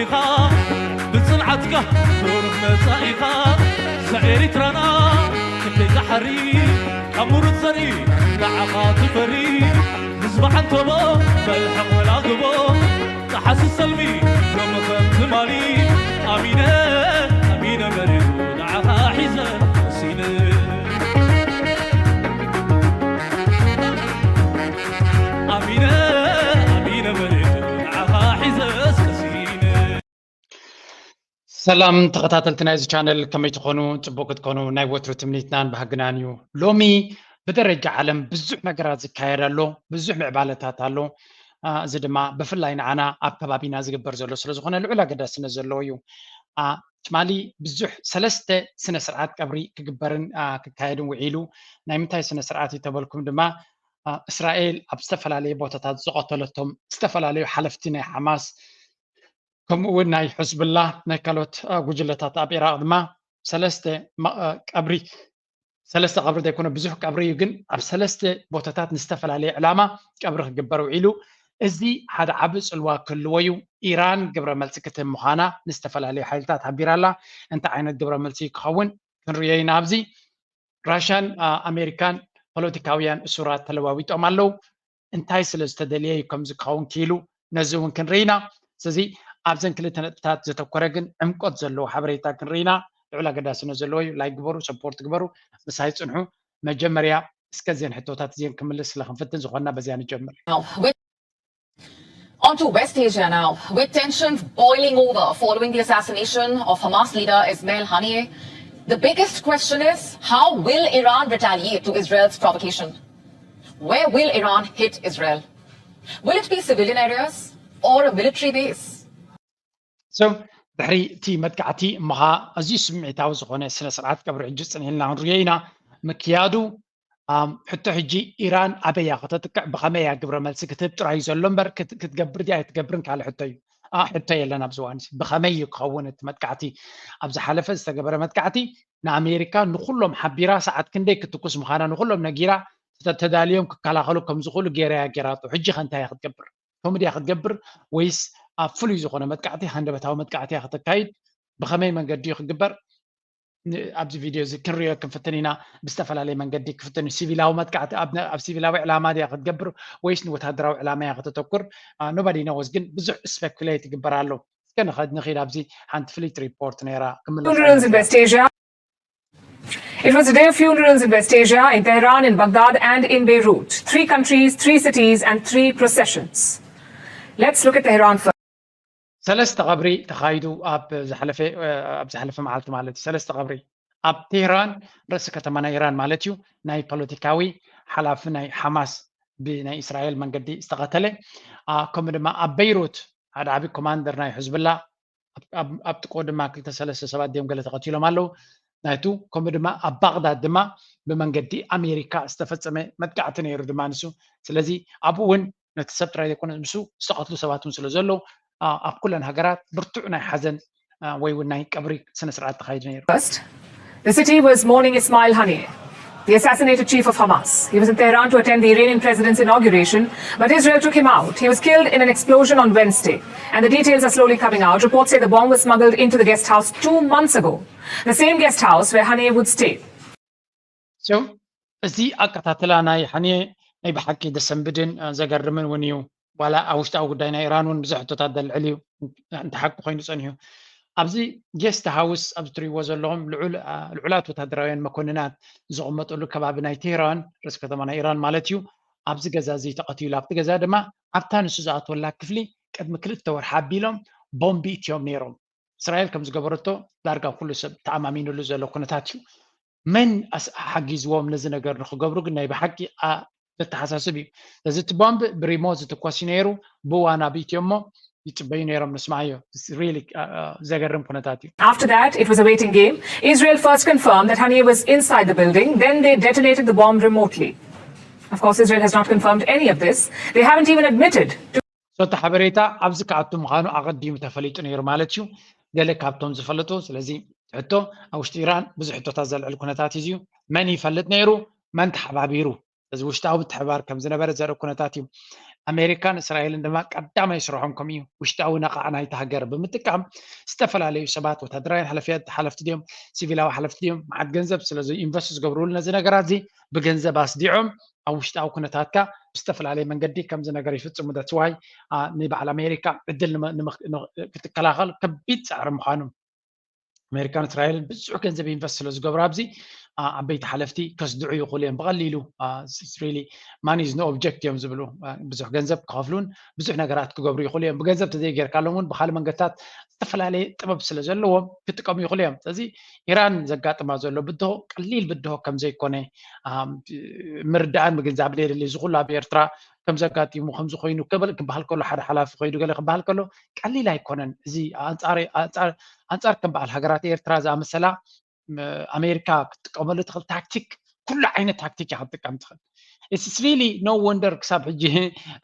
ኢኻ ብጽንዓትካ ብሩህ መጻኢኻ። እዛ ኤሪትራና ክንደይ ዝሓሪ ካብ ምሩጽ ዘርኢ ንዓኻ ትፈሪ። ህዝቢ ዓንተቦ መልሕቕ ወላግቦ ጸሓሲ ሰልሚ ሎሚ ከም ትማሊ። ኣሚነ ኣሚነ መሪሩ ንዓኻ ሒዘ ሲነ። ኣሚነ ኣሚነ መሪሩ ንዓኻ ሒዘ እስከሲነ። ሰላም ተኸታተልቲ ናይዚ ቻነል፣ ከመይ ትኾኑ? ጽቡቅ ክትኮኑ ናይ ወትሩ ትምኒትናን ባህግናን እዩ። ሎሚ ብደረጃ ዓለም ብዙሕ ነገራት ዝካየድ ኣሎ፣ ብዙሕ ምዕባለታት ኣሎ። አ፣ እዚ ድማ ብፍላይ ንዓና ኣብ ከባቢና ዝግበር ዘሎ ስለ ዝኾነ ልዑል ኣገዳስነት ዘለዎ እዩ። አ፣ ትማሊ ብዙሕ ሰለስተ ስነ ስርዓት ቀብሪ ክግበርን፣ አ፣ ክካየድን ውዒሉ። ናይ ምንታይ ስነ ስርዓት እዩ ተበልኩም ድማ፣ አ፣ እስራኤል ኣብ ዝተፈላለየ ቦታታት ዝቐተለቶም ዝተፈላለዩ ሓለፍቲ ናይ ሓማስ፣ ከምኡ እውን ናይ ሕዝብላ፣ ናይ ካልኦት፣ አ፣ ጉጅለታት ኣብ ኢራቕ ድማ ሰለስተ ማ-፣ አ፣ ቀብሪ፣ ሰለስተ ቀብሪ ዘይኮነ ብዙሕ ቀብሪ እዩ፣ ግን ኣብ ሰለስተ ቦታታት ንዝተፈላለየ ዕላማ ቀብሪ ክግበር ውዒሉ። እዚ ሓደ ዓቢ ጽልዋ ክህልዎ እዩ። ኢራን ግብረ መልሲ ክትህብ ምዃና ንዝተፈላለዩ ሓይልታት ሓቢራ ኣላ። እንታይ ዓይነት ግብረ መልሲ ክኸውን ክንርእዮ ኢና ኣብዚ። ራሽያን፣ አ፣ ኣሜሪካን ፖለቲካውያን እሱራት ተለዋዊጦም ኣለዉ። እንታይ ስለ ዝተደልየ እዩ ከምዚ ክኸውን ክኢሉ? ነዚ እውን ክንርኢ ኢና። ስለዚ ኣብዘን ክልተ ነጥብታት ዘተኮረ ግን ዕምቆት ዘለዎ ሓበሬታ ክንርኢ ኢና። ልዑል ኣገዳስነት ዘለዎ እዩ። ላይክ ግበሩ፣ ሰፖርት ግበሩ፣ ምሳይ ጽንሑ። መጀመርያ እስከ እዘን ሕቶታት እዚአን ክምልስ ስለ ክንፍትን ዝኾንና በዚያ ንጀምር። On to West Asia now. With tensions boiling over following the assassination of Hamas leader Ismail Haniyeh, the biggest question is, how will Iran retaliate to Israel's provocation? Where will Iran hit Israel? Will it be civilian areas or a military base? So ድሕሪ እቲ መጥቃዕቲ እሞ ኸዓ ኣዝዩ ስምዒታዊ ዝኾነ ስነ ስርዓት ቀብሪ ሕጂ ጽን ኢልና ክንርእዮ ኢና። ምክያዱ፣ ኣም፣ ሕቶ ሕጂ ኢራን ኣበይ እያ ከተጥቅዕ፣ ብኸመይ እያ ግብረ መልሲ ክትህብ ጥራይ እዩ ዘሎ እምበር፣ ክት-፣ ክትገብር ድያ ኣይትገብርን ካልእ ሕቶ እዩ። ኣ፣ ሕቶ የለን ኣብዚ እዋን እዚ። ብኸመይ እዩ ክኸውን እቲ መጥቃዕቲ? ኣብ ዝሓለፈ ዝተገበረ መጥቃዕቲ ንኣሜሪካ ንኹሎም ሓቢራ ሰዓት ክንደይ ክትኩስ ምዃና ንኹሎም ነጊራ፣ ተ-፣ ተዳልዮም ክከላኸሉ ከም ዝኽእሉ ገይራ እያ ገይራቶ። ሕጂ ኸ እንታይ እያ ክትገብር? ከምኡ ድያ ክትገብር ወይስ ኣብ ፍሉይ ዝኾነ መጥቃዕቲ፣ ሃንደበታዊ መጥቃዕቲ እያ ከተካይድ? ብኸመይ መንገዲ እዩ ክግበር? ን-፣ ኣብዚ ቪድዮ እዚ ክንሪኦ ክንፍትን ኢና። ብዝተፈላለየ መንገዲ ክፍትን እዩ። ሲቪላዊ መጥቃዕቲ ኣብ ነ-፣ ኣብ ሲቪላዊ ዕላማ ድያ ክትገብር ወይስ ንወታደራዊ ዕላማ እያ ከተተኩር? አ፣ nobody knows፣ ግን ብዙሕ ስፔኩሌት ይግበር ኣሎ። እስከ ንኸ-፣ ንኺድ ኣብዚ ሓንቲ ፍልይቲ ሪፖርት ነይራ ክምለሳ Funerals in ይመስላ። West Asia. It was a day of funerals in West Asia, in Tehran, in Baghdad, and in Beirut. Three countries, three cities, and three processions. Let's look at Tehran first. ሰለስተ ቀብሪ ተኻይዱ ኣብ ዝሓለፈ፣ ኣብ ዝሓለፈ መዓልቲ ማለት እዩ። ሰለስተ ቀብሪ ኣብ ቴህራን፣ ርእሲ ከተማ ናይ ኢራን ማለት እዩ፣ ናይ ፖለቲካዊ ሓላፊ ናይ ሓማስ ብናይ እስራኤል መንገዲ ዝተቐተለ፣ አ፣ ከምኡ ድማ ኣብ በይሩት ሓደ ዓቢ ኮማንደር ናይ ሕዝብላ፣ ኣብ፣ ኣብ፣ ኣብ ጥቅኡ ድማ ክልተ ሰለስተ ሰባት ድዮም ገለ ተቐቲሎም ኣለዉ። ናይቱ፣ ከምኡ ድማ ኣብ ባቕዳድ ድማ ብመንገዲ ኣሜሪካ ዝተፈጸመ መጥቃዕቲ ነይሩ ድማ ንሱ። ስለዚ ኣብኡ እውን ነቲ ሰብ ጥራይ ዘይኮነ ምስኡ ዝተቐትሉ ሰባት እውን ስለ ዘለዉ፣ ኣ-፣ ኣብ ኩለን ሃገራት ብርቱዕ ናይ ሓዘን፣ ኣ፣ ወይ እውን ናይ ቀብሪ ስነ ስርዓት ተኻይዱ ነይሩ። First, the city was mourning Ismail Haniyeh, the assassinated chief of Hamas. He was in Tehran to attend the Iranian president's inauguration, but Israel took him out. He was killed in an explosion on Wednesday, and the details are slowly coming out. Reports say the bomb was smuggled into the guest house two months ago, the same guest house where Haniyeh would stay. So፣ እዚ ኣቀታትላ ናይ ሓኒየ ናይ ብሓቂ ዘሰንብድን፣ እ፣ ዘገርምን እውን እዩ። ዋላ ኣብ ውሽጣዊ ጉዳይ ናይ ኢራን እውን ብዙሕ ሕቶታት ዘልዕል እዩ፣ እንተ ሓቂ ኮይኑ ጸኒሑ። ኣብዚ ጌስት ሃውስ ኣብዚ ትርእይዎ ዘለኹም ልዑል፣ እ፣ ልዑላት ወታደራውያን መኮንናት ዝቕመጠሉ ከባቢ ናይ ቴህራን፣ ርእሲ ከተማ ናይ ኢራን ማለት እዩ። ኣብዚ ገዛ እዚ ተቐቲሉ። ኣብቲ ገዛ ድማ ኣብታ ንሱ ዝኣትወላ ክፍሊ ቅድሚ ክልተ ወርሒ ኣቢሎም ቦምቢ እትዮም ነይሮም። እስራኤል ከም ዝገበረቶ ዳርጋ ኩሉ ሰብ ተኣማሚኑሉ ዘሎ ኩነታት እዩ። መን ኣስ-፣ ሓጊዝዎም ነዚ ነገር ንክገብሩ ግን ናይ ብሓቂ ኣ-፣ ዘተሓሳስብ እዩ። ስለዚ እቲ ቦምብ ብሪሞት ዝትኮስ እዩ ነይሩ፣ ብዋና ብኢትዮ እሞ ይጽበዩ ነይሮም። ንስማዮ፣ it's really፣ ኣ፣ ኣ፣ ዘገርም ኩነታት እዩ። After that, it was a waiting game. Israel first confirmed that Haniyeh was inside the building, then they detonated the bomb remotely. Of course, Israel has not confirmed any of this. They haven't even admitted to So፣ እቲ ሓበሬታ ኣብዚ ክኣቱ ምዃኑ ኣቐዲሙ ተፈሊጡ ነይሩ ማለት እዩ፣ ገለ ካብቶም ዝፈለጡ። ስለዚ፣ ሕቶ ኣብ ውሽጢ ኢራን ብዙሕ ሕቶታት ዘልዕል ኩነታት እዩ። መን ይፈልጥ ነይሩ? መን ተሓባቢሩ? እዚ ውሽጣዊ ምትሕባር ከም ዝነበረ ዘርኢ ኩነታት እዩ። ኣሜሪካን እስራኤልን ድማ ቀዳማይ ስርሖም ከም እዩ ውሽጣዊ ነቓዕ ናይቲ ሃገር ብምጥቃም ዝተፈላለዩ ሰባት ወታደራውያን ሓለፍያት ሓለፍቲ ድዮም ሲቪላዊ ሓለፍቲ ድዮም መዓት ገንዘብ ስለ ኢንቨስት ዝገብርሉ ነዚ ነገራት እዚ ብገንዘብ ኣስዲዖም ኣብ ውሽጣዊ ኩነታትካ ብዝተፈላለየ መንገዲ ከምዚ ነገር ይፍፅሙ። That's why ንበዓል ኣሜሪካ ዕድል ክትከላኸል ከቢድ ፃዕሪ ምዃኑ ኣሜሪካን እስራኤልን ብዙሕ ገንዘብ ኢንቨስት ስለ ዝገብሩ ኣብዚ ዓበይቲ ሓለፍቲ ከስድዑ ይኽእሉ እዮም ብቐሊሉ። Money is no object እዮም ዝብሉ። ብዙሕ ገንዘብ ክኸፍሉን ብዙሕ ነገራት ክገብሩ ይኽእሉ እዮም። ብገንዘብ ተዘይጌርካሎም እውን ብካልእ መንገድታት ዝተፈላለየ ጥበብ ስለ ዘለዎም ክጥቀሙ ይኽእሉ እዮም። ስለዚ ኢራን ዘጋጥማ ዘሎ ብድሆ ቀሊል ብድሆ ከም ዘይኮነ ምርዳእን ምግንዛብ የድሊ። እዚ ኩሉ ኣብ ኤርትራ ከም ዘጋጢሙ ከምዚ ኮይኑ ክብል ክበሃል ከሎ ሓደ ሓላፊ ከይዱ ገለ ክበሃል ከሎ ቀሊል ኣይኮነን። እዚ ኣንጻር ከም በዓል ሃገራት ኤርትራ ዝኣመሰላ ኣሜሪካ ክትጥቀመሉ ትኽእል ታክቲክ ኩሉ ዓይነት ታክቲክ እያ ክትጥቀም ትኽእል። It's really no wonder ክሳብ ሕጂ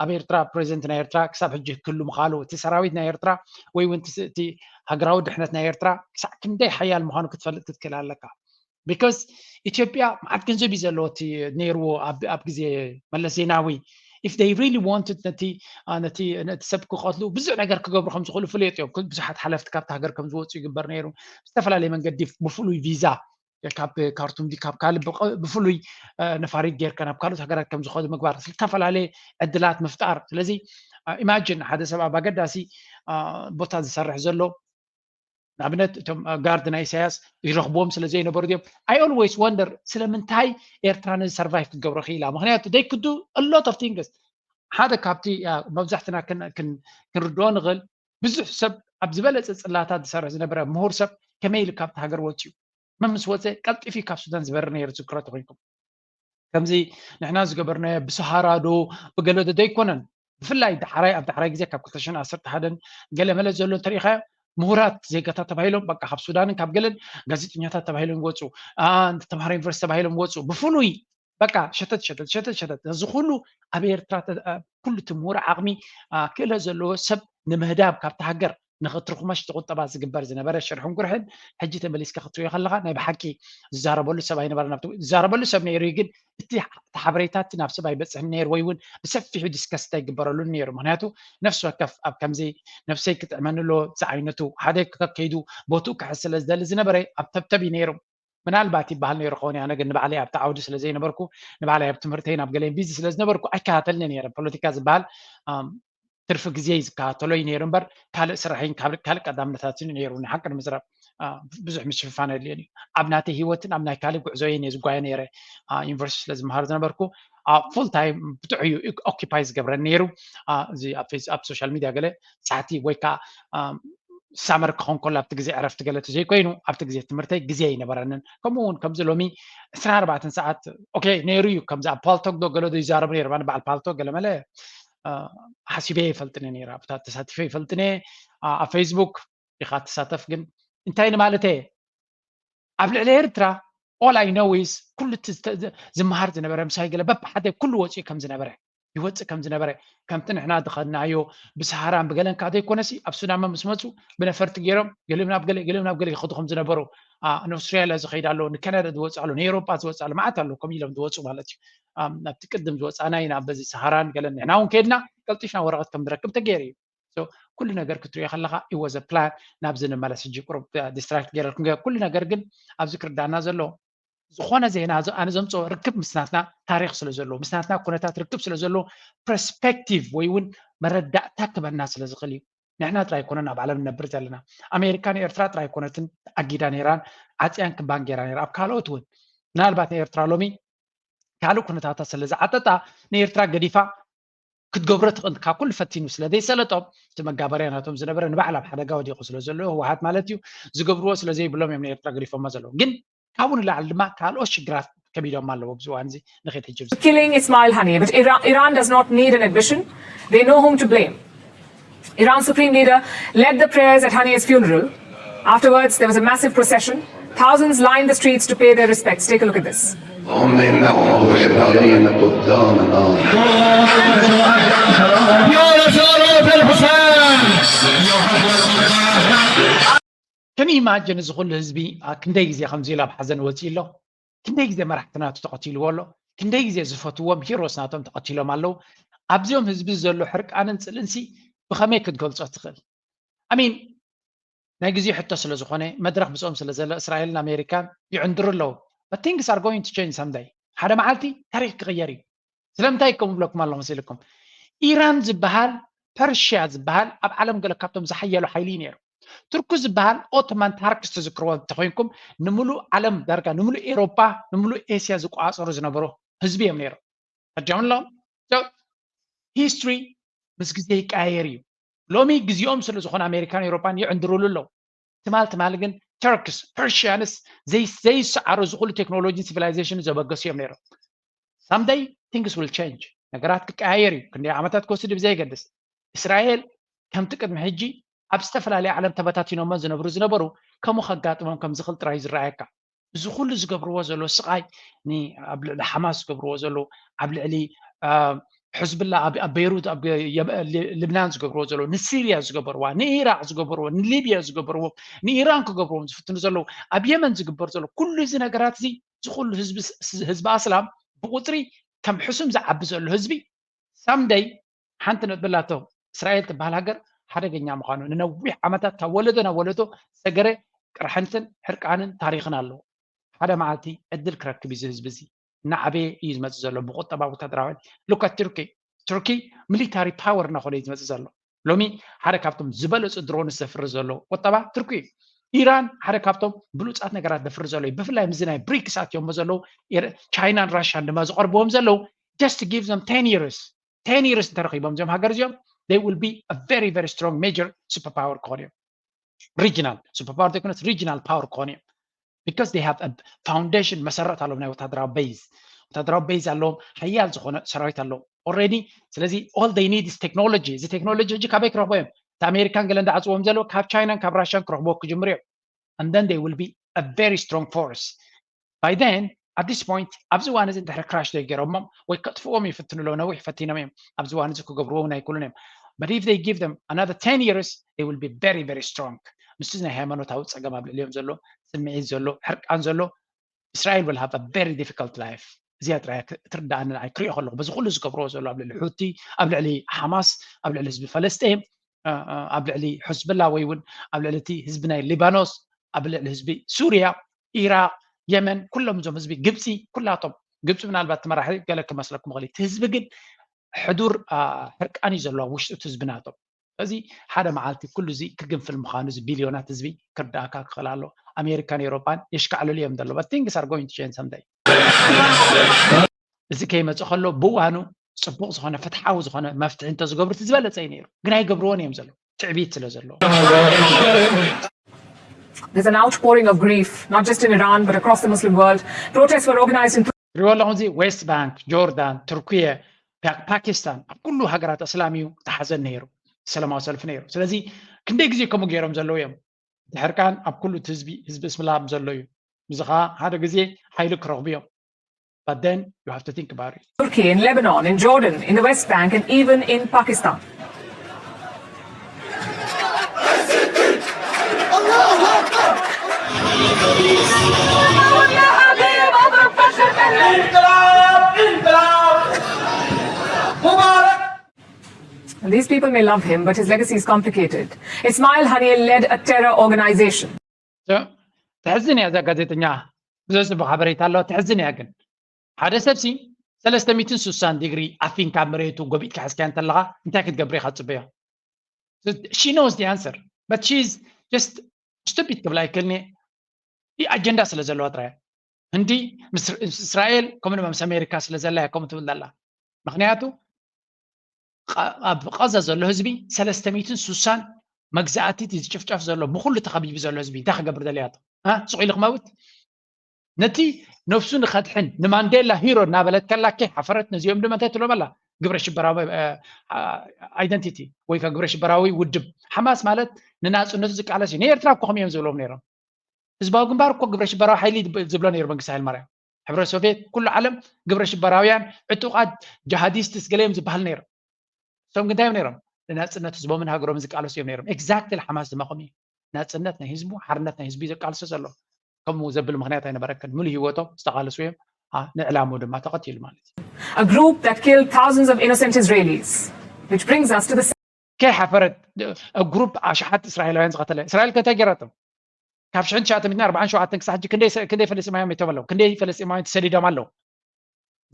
ኣብ ኤርትራ ፕሬዚደንት ናይ ኤርትራ ክሳብ ሕጂ ክህሉ ምኻሉ እቲ ሰራዊት ናይ ኤርትራ ወይ እውን እቲ ሃገራዊ ድሕነት ናይ ኤርትራ ክሳዕ ክንደይ ሓያል ምዃኑ ክትፈልጥ ክትክእል ኣለካ። Because ኢትዮጵያ መዓት ገንዘብ እዩ ዘለዎ እቲ ነይርዎ ኣብ ግዜ መለስ ዜናዊ። If they really wanted ነቲ ነቲ ሰብ ክቐትሉ ብዙሕ ነገር ክገብሩ ከም ዝኽእሉ ፍሉጥ እዮም። ብዙሓት ሓለፍቲ ካብቲ ሃገር ከም ዝወፁ ይግበር ነይሩ። ብዝተፈላለየ መንገዲ ብፍሉይ ቪዛ ካብ ካርቱም ዲ ካብ ካልእ ብፍሉይ ነፋሪት ጌርካ ናብ ካልኦት ሃገራት ከም ዝኸዱ ምግባር ዝተፈላለየ ዕድላት ምፍጣር። ስለዚ ኢማጅን ሓደ ሰብ ኣብ ኣገዳሲ ቦታ ዝሰርሕ ዘሎ ንኣብነት እቶም ጋርድ ናይ ኢሳያስ ይረኽብዎም ስለ ዘይነበሩ ድዮም? I always wonder ስለምንታይ ኤርትራ ነዚ ሰርቫይቭ ክትገብሮ ክኢላ? ምክንያቱ they could do a lot of things። ሓደ ካብቲ መብዛሕትና ክንርድኦ ንኽእል ብዙሕ ሰብ ኣብ ዝበለፀ ፅላታት ዝሰርሕ ዝነበረ ምሁር ሰብ ከመይ ኢሉ ካብቲ ሃገር ወፅዩ? መን ምስ ወፀ ቀልጢፊ ካብ ሱዳን ዝበርር ነይሩ ዝክሮ ተኮይንኩም ከምዚ ንሕና ዝገበርናዮ ብሰሃራ ዶ ብገለ ዶ ኣይኮነን። ብፍላይ ዳሕራይ ኣብ ዳሕራይ ግዜ ካብ ክልተ ሽሕን ዓሰርተ ሓደን ገለ መለ ዘሎ እንተሪኢኻዮ ምሁራት ዜጋታት ተባሂሎም በቃ ካብ ሱዳንን ካብ ገለን ጋዜጠኛታት ተባሂሎም ይወፁ፣ ተምሃሮ ዩኒቨርሲቲ ተባሂሎም ይወፁ። ብፍሉይ በቃ ሸተት ሸተት ሸተት ሸተት እዚ ኩሉ ኣብ ኤርትራ ኩሉ እቲ ምሁር ዓቕሚ ክእለት ዘለዎ ሰብ ንምህዳብ ካብቲ ሃገር ንኽትርኹመሽ ቁጠባ ዝግበር ዝነበረ ሽርሕን ጉርሕን ሕጂ ተመሊስካ ክትሪኦ ከለኻ ናይ ብሓቂ ዝዛረበሉ ሰብ ኣይነበረን። ዝዛረበሉ ሰብ ነይሩ ግን እቲ ሓበሬታ እቲ ናብ ሰብ ኣይበፅሕን ነይሩ ወይ እውን ብሰፊሑ ዲስከስ ኣይግበረሉን ነይሩ። ምክንያቱ ነፍሲ ወከፍ ኣብ ከምዚ ነፍሰይ ክጥዕመኒ ኣሎ ዝዓይነቱ ሓደ ከከይዱ ቦትኡ ክሕዝ ስለ ዝደሊ ዝነበረ ኣብ ተብተብ እዩ ነይሩ። ምናልባት ይበሃል ነይሩ ከውን ኣነ ግን ንባዕለይ ኣብቲ ዓውዲ ስለ ዘይነበርኩ ንባዕለይ ኣብ ትምህርተይ ናብ ገለይ ቢዚ ስለ ዝነበርኩ ኣይከታተልን ነይረ። ፖለቲካ ዝበሃል ትርፊ ግዜ ዝከታተሎ እዩ ነይሩ እምበር ካልእ ስራሕን ካልእ ቀዳምነታትን ነይሩ። ንሓቂ ንምዝራብ ብዙሕ ምሽፍፋን የድልየን እዩ። ኣብ ናተይ ህይወትን ኣብ ናይ ካልእ ጉዕዞይን እየ ዝጓየ ነይረ። ዩኒቨርሲቲ ስለ ዝመሃር ዝነበርኩ ፉል ታይም ብጥዑዩ ኦኪፓይ ዝገብረን ነይሩ። እዚ ኣብ ሶሻል ሚድያ ገለ ሳሕቲ ወይ ከዓ ሳመር ክኸውን ከሎ ኣብቲ ግዜ ዕረፍቲ ገለ ዘይኮይኑ ኣብቲ ግዜ ትምህርተይ ግዜ ኣይነበረንን። ከምኡ እውን ከምዚ ሎሚ ዕስራን ኣርባዕተን ሰዓት ኦኬ ነይሩ እዩ። ከምዚ ኣብ ፓልቶክ ዶ ገለ ዶ ይዛረቡ ነይሩ። ኣነ በዓል ፓልቶክ ገለ መለ ሓሲበ ይፈልጥኒ ነይረ ኣብታ ተሳቲፈ ይፈልጥኒ ኣብ ፌስቡክ ኢኻ ትሳተፍ ግን እንታይ ንማለት እየ ኣብ ልዕሊ ኤርትራ all I know is ኩሉ ዝመሃር ዝነበረ ምሳይ ገለ በብሓደ ኩሉ ወፂኡ ከም ዝነበረ ይወፅእ ከም ዝነበረ ከምቲ ንሕና ዝኸድናዮ ብሰሃራን ብገለን ካብ ዘይኮነሲ ኣብ ሱዳን ምስ መፁ ብነፈርቲ ገይሮም ገሊኦም ናብ ገለ ገሊኦም ናብ ገለ ይኸዱ ከም ዝነበሩ ንኣውስትራልያ ዝኸይድ ኣሎ ንካናዳ ዝወፅእ ኣሎ ንኤውሮጳ ዝወፅእ ኣሎ መዓት ኣሎ ከምኡ ኢሎም ዝወፁ ማለት እዩ። ናብቲ ቅድም ዝወፃናይ ናብ በዚ ሰሃራን ገለን ንሕና እውን ከይድና ቀልጢፍና ወረቐት ከም ንረክብ ተገይሩ እዩ። ኩሉ ነገር ክትሪኦ ከለካ it was a plan ናብዚ ንመለስ ሕጂ ቁሩብ ዲስትራክት ገይረልኩም ኩሉ ነገር ግን ኣብዚ ክርዳና ዘሎ ዝኾነ ዜና ኣነ ዘምፅኦ ርክብ ምስናትና ታሪክ ስለ ዘለዎ ምስናትና ኩነታት ርክብ ስለ ዘለዎ ፐርስፔክቲቭ ወይ እውን መረዳእታ ክበና ስለ ዝኽእል እዩ። ንሕና ጥራይ ኣይኮነን ኣብ ዓለም ንነብር ዘለና። ኣሜሪካ ንኤርትራ ጥራይ ኣይኮነትን ኣጊዳ ነይራን ዓፅያን ክባን ገይራ ነይራ ኣብ ካልኦት እውን ምናልባት ንኤርትራ ሎሚ ካልእ ኩነታታ ስለ ዝዓጠጣ ንኤርትራ ገዲፋ ክትገብሮ ትኽእል ካብ ኩሉ ፈቲኑ ስለ ዘይሰለጦም እቲ መጋበርያ ናቶም ዝነበረ ንባዕል ኣብ ሓደጋ ወዲቑ ስለ ዘሎ ህወሓት ማለት እዩ ዝገብርዎ ስለ ዘይብሎም እዮም ንኤርትራ ገዲፎማ ዘለዉ ግን ካብኡ ንላዕሊ ድማ ካልኦት ሽግራት ከቢዶማ ኣለዎ ኣብዚ እዋን እዚ ንኸይድ ሕጂ Killing Ismail Haniyeh, but Iran, Iran does not need an admission. They know whom to blame. Iran's supreme leader led the prayers at Haniyeh's funeral. Afterwards, there was a massive procession. Thousands lined the streets to pay their respects. Take a look at this. اللهم إنهم مغرقين قدام نار. Can you imagine እዚ ኩሉ ህዝቢ ክንደይ ግዜ ከምዚ ኢሉ ኣብ ሓዘን ወፂኡ ኣሎ? ክንደይ ግዜ መራሕቲ ናቱ ተቐቲልዎ ኣሎ? ክንደይ ግዜ ዝፈትዎም ሂሮስ ናቶም ተቐቲሎም ኣለዉ። ኣብዚኦም ህዝቢ ዘሎ ሕርቃንን ጽልእንሲ ብኸመይ ክትገልጾ ትኽእል? ኣሚን ናይ ግዜ ሕቶ ስለ ዝኾነ መድረኽ ምስኦም ስለ ዘሎ እስራኤልን ኣሜሪካን ይዕንድሩ ኣለዉ። But things are going to change someday። ሓደ መዓልቲ ታሪኽ ክቕየር እዩ። ስለምንታይ ከም ብለኩም ኣሎ መሲልኩም? ኢራን ዝበሃል ፐርሽያ ዝበሃል ኣብ ዓለም ገለ ካብቶም ዝሓየሉ ሓይሊ እዩ ነይሩ። ቱርኩ ዝበሃል ኦቶማን ታርክስ ትዝክርዎ እንተኮይንኩም ንምሉእ ዓለም ዳርጋ ንምሉእ ኤሮፓ ንምሉእ ኤስያ ዝቆፃፀሩ ዝነበሩ ህዝቢ እዮም ነይሮም። ተርጃሙን ኣለኹም። ሂስትሪ ምስ ግዜ ይቀያየር እዩ። ሎሚ ግዜኦም ስለ ዝኾነ ኣሜሪካን ኤሮፓን ይዕንድሩሉ ኣለዉ። ትማል ትማል ግን ተርክስ ፐርሽያንስ ዘይሰዓሩ እዚ ኩሉ ቴክኖሎጂን ሲቪላይዜሽን ዘበገሱ እዮም ነይሮም። Someday things will change። ነገራት ክቀያየር እዩ። ክንደይ ዓመታት ክወስድ ብዘየገድስ እስራኤል ከምቲ ቅድሚ ሕጂ ኣብ ዝተፈላለየ ዓለም ተበታቲኖሞ ዝነብሩ ዝነበሩ ከምኡ ከጋጥሞም ከም ዝኽእል ጥራይ ዝረኣየካ። እዚ ኩሉ ዝገብርዎ ዘሎ ስቓይ ኣብ ልዕሊ ሓማስ ዝገብርዎ ዘለዉ ኣብ ልዕሊ ሕዝብላ ኣብ ቤይሩት ኣብ ልብናን ዝገብርዎ ዘለዉ ንሲርያ ዝገበርዋ ንኢራቅ ዝገበርዎ ንሊብያ ዝገበርዎ ንኢራን ክገብርዎም ዝፍትኑ ዘለዉ ኣብ የመን ዝግበር ዘሎ ኩሉ እዚ ነገራት እዚ እዚ ኩሉ ህዝቢ ኣስላም ብቁፅሪ ከም ሕሱም ዝዓቢ ዘሎ ህዝቢ ሳምደይ ሓንቲ ነጥቢ ኣላቶ እስራኤል ትበሃል ሃገር ሓደገኛ ምዃኑ ንነዊሕ ዓመታት ካብ ወለዶ ናብ ወለዶ ሰገረ ቅርሕንትን ሕርቃንን ታሪኽን ኣለዎ። ሓደ መዓልቲ ዕድል ክረክብ እዩ ህዝቢ እዚ እናዓበየ እዩ ዝመፅእ ዘሎ ብቁጠባ ወታደራዊ ሉካ ቱርኪ ቱርኪ ሚሊታሪ ፓወር እናኾነ እዩ ዝመፅእ ዘሎ። ሎሚ ሓደ ካብቶም ዝበለፁ ድሮንስ ዘፍሪ ዘሎ ቁጠባ ቱርኪ እዩ። ኢራን ሓደ ካብቶም ብሉፃት ነገራት ዘፍሪ ዘሎ እዩ። ብፍላይ ምስዚ ናይ ብሪክስ ኣትዮሞ ዘለዉ ቻይናን ራሽያን ድማ ዝቐርብዎም ዘለዉ just give them ten years ten years እንተረኺቦም እዚኦም ሃገር እዚኦም they will be a very very strong major super power ክኾኑ እዮም። ሪጂናል super power ዘይኮነስ ሪጂናል ፓወር ክኾኑ እዮም። Because they have foundation መሰረት ኣለዎም ናይ ወታደራዊ ቤዝ ወታደራዊ ቤዝ ኣለዎም ሓያል ዝኾነ ሰራዊት ኣለዎም already። ስለዚ all they need is technology። እዚ ቴክኖሎጂ ሕጂ ካበይ ክረኽቦ እዮም? እቲ ኣሜሪካን ገለ እንዳዓፅዎም ዘለዉ ካብ ቻይናን ካብ ራሽያን ክረኽብዎ ክጅምሩ እዮም። And then they will be a very strong force. By then at this point ኣብዚ እዋን እዚ እንድሕሪ ክራሽ ዘይገይሮሞም ወይ ከጥፍዎም ይፍትኑ ኣለዉ ነዊሕ ፈቲኖም እዮም ኣብዚ እዋን እዚ ክገብርዎ እውን ኣይክእሉን እዮም። But if they give them another ten years they will be very very strong. ምስቲ ናይ ሃይማኖታዊ ፀገም ኣብ ልዕሊኦም ዘሎ ስምዒት ዘሎ ሕርቃን ዘሎ እስራኤል will have a very difficult life። እዚኣ ጥራይ ትርዳእኒ ንዓይ ክሪኦ ከለኹ በዚ ኩሉ ዝገብርዎ ዘሎ ኣብ ልዕሊ ሑቲ ኣብ ልዕሊ ሓማስ ኣብ ልዕሊ ህዝቢ ፈለስጢን ኣብ ልዕሊ ሕዝብላ ወይ እውን ኣብ ልዕሊ እቲ ህዝቢ ናይ ሊባኖስ ኣብ ልዕሊ ህዝቢ ሱርያ ኢራቅ የመን ኩሎም እዞም ህዝቢ ግብፂ ኩላቶም ግብፂ ምናልባት ትመራሒ ገለ ክመስለኩም ይኽእል እቲ ህዝቢ ግን ሕዱር ሕርቃን እዩ ዘለዎ ውሽጡ እቲ ህዝቢ ናቶም። ስለዚ ሓደ መዓልቲ ኩሉ እዚ ክግንፍል ምዃኑ እዚ ቢልዮናት ህዝቢ ክርዳእካ ክኽእል ኣሎ። ኣሜሪካን ኤሮፓን የሽካዕልሉ እዮም ዘሎ። But things are going to change someday። እዚ ከይመፅእ ከሎ ብእዋኑ ፅቡቕ ዝኾነ ፍትሓዊ ዝኾነ መፍትሒ እንተዝገብሩ እቲ ዝበለፀ እዩ ነይሩ። ግን ኣይገብርዎን እዮም ዘለዉ ትዕቢት ስለ ዘለዎ። There's an outpouring of grief, not just in Iran, but across the Muslim world. Protests were organized in ሪዎ ኣለኹም እዚ ዌስት ባንክ፣ ጆርዳን፣ ቱርክየ፣ ፓኪስታን ኣብ ኩሉ ሃገራት እስላም እዩ ተሓዘን ነይሩ ሰላማዊ ሰልፊ ነይሩ። ስለዚ ክንደይ ግዜ ከምኡ ገይሮም ዘለዉ እዮም። ድሕርካን ኣብ ኩሉ ህዝቢ ህዝቢ እስላም ዘሎ እዩ። እዚ ከዓ ሓደ ግዜ ሓይሊ ክረኽቡ እዮም። But then you have to think about it. Turkey, in Lebanon, in Jordan, in the West Bank, and even in Pakistan. And these people may love him, but his legacy is complicated. Ismail Haniyeh led a terror organization. ተሕዝን እያ እዛ ጋዜጠኛ ብዙሕ ጽቡቅ ሓበሬታ ኣለዋ። ተሕዝን እያ ግን ሓደ ሰብሲ ሰለስተ ሚእትን ስሳን ዲግሪ ኣፊንካ መሬቱ ጎቢጥካ ሕዝካያ እንተለኻ እንታይ ክትገብር ኢኻ ትጽበዮ? She knows the answer but she is just stupid ክብላ ይክእልኒ። ኣጀንዳ ስለ ዘለዋ ጥራይ ህንዲ ምስ እስራኤል ከምኡ ድማ ምስ ኣሜሪካ ስለ ዘላ እያ ከምኡ ትብል ዘላ። ምክንያቱ ኣብ ቃዛ ዘሎ ህዝቢ ሰለስተ ሚእትን ስሳን መግዛእቲ እቲ ዝጭፍጨፍ ዘሎ ብኩሉ ተኸቢቡ ዘሎ ህዝቢ እንታይ ክገብር ደልያቶ ስቕ ኢሉ ክመውት ነቲ ነፍሱ ንኸድሕን ንማንዴላ ሂሮ እናበለት ከላ ከይ ሓፈረት ነዚኦም ድማ እንታይ ትብሎም ኣላ ግብረ ሽበራዊ ኣይደንቲቲ ወይ ግብረ ሽበራዊ ውድብ ሓማስ ማለት ንናፅነቱ ዝቃለስ እዩ ንኤርትራ እኮ ከም እዮም ዝብሎም ነይሮም ህዝባዊ ግንባር እኮ ግብረ ሽበራዊ ሓይሊ ዝብሎ ነይሩ መንግስቲ ሃይለማርያም ሕብረት ሶቪየት ኩሉ ዓለም ግብረ ሽበራውያን ዕጡቓት ጃሃዲስትስ ገለ እዮም ዝበሃል ነይሮም እሶም ግን እንታይ እዮም ነይሮም ንናፅነት ህዝቦምን ሃገሮምን ዝቃለሱ እዮም ነይሮም exactly ሓማስ ድማ ከምኡ እዩ ናፅነት ናይ ህዝቡ ሓርነት ናይ ህዝቡ ዘቃልሶ ዘሎ ከምኡ ዘብል ምክንያት ኣይነበረክን ምሉ ህይወቶም ዝተቃለሱ እዮም ንዕላሙ ድማ ተቐቲሉ ማለት እዩ። A group that killed thousands of innocent Israelis, which brings us to the ከይሓፈረት ግሩፕ ኣሽሓት እስራኤላውያን ዝቐተለ እስራኤል ከንታይ ገይራቶም? ካብ ሽሕን ትሽዓተ ሚእትን ኣርባዓን ሸውዓተን ክሳብ ሕጂ ክንደይ ፈለስጢማውያን ሞይቶም ኣለዉ? ክንደይ ፈለስጢማውያን ተሰዲዶም ኣለዉ?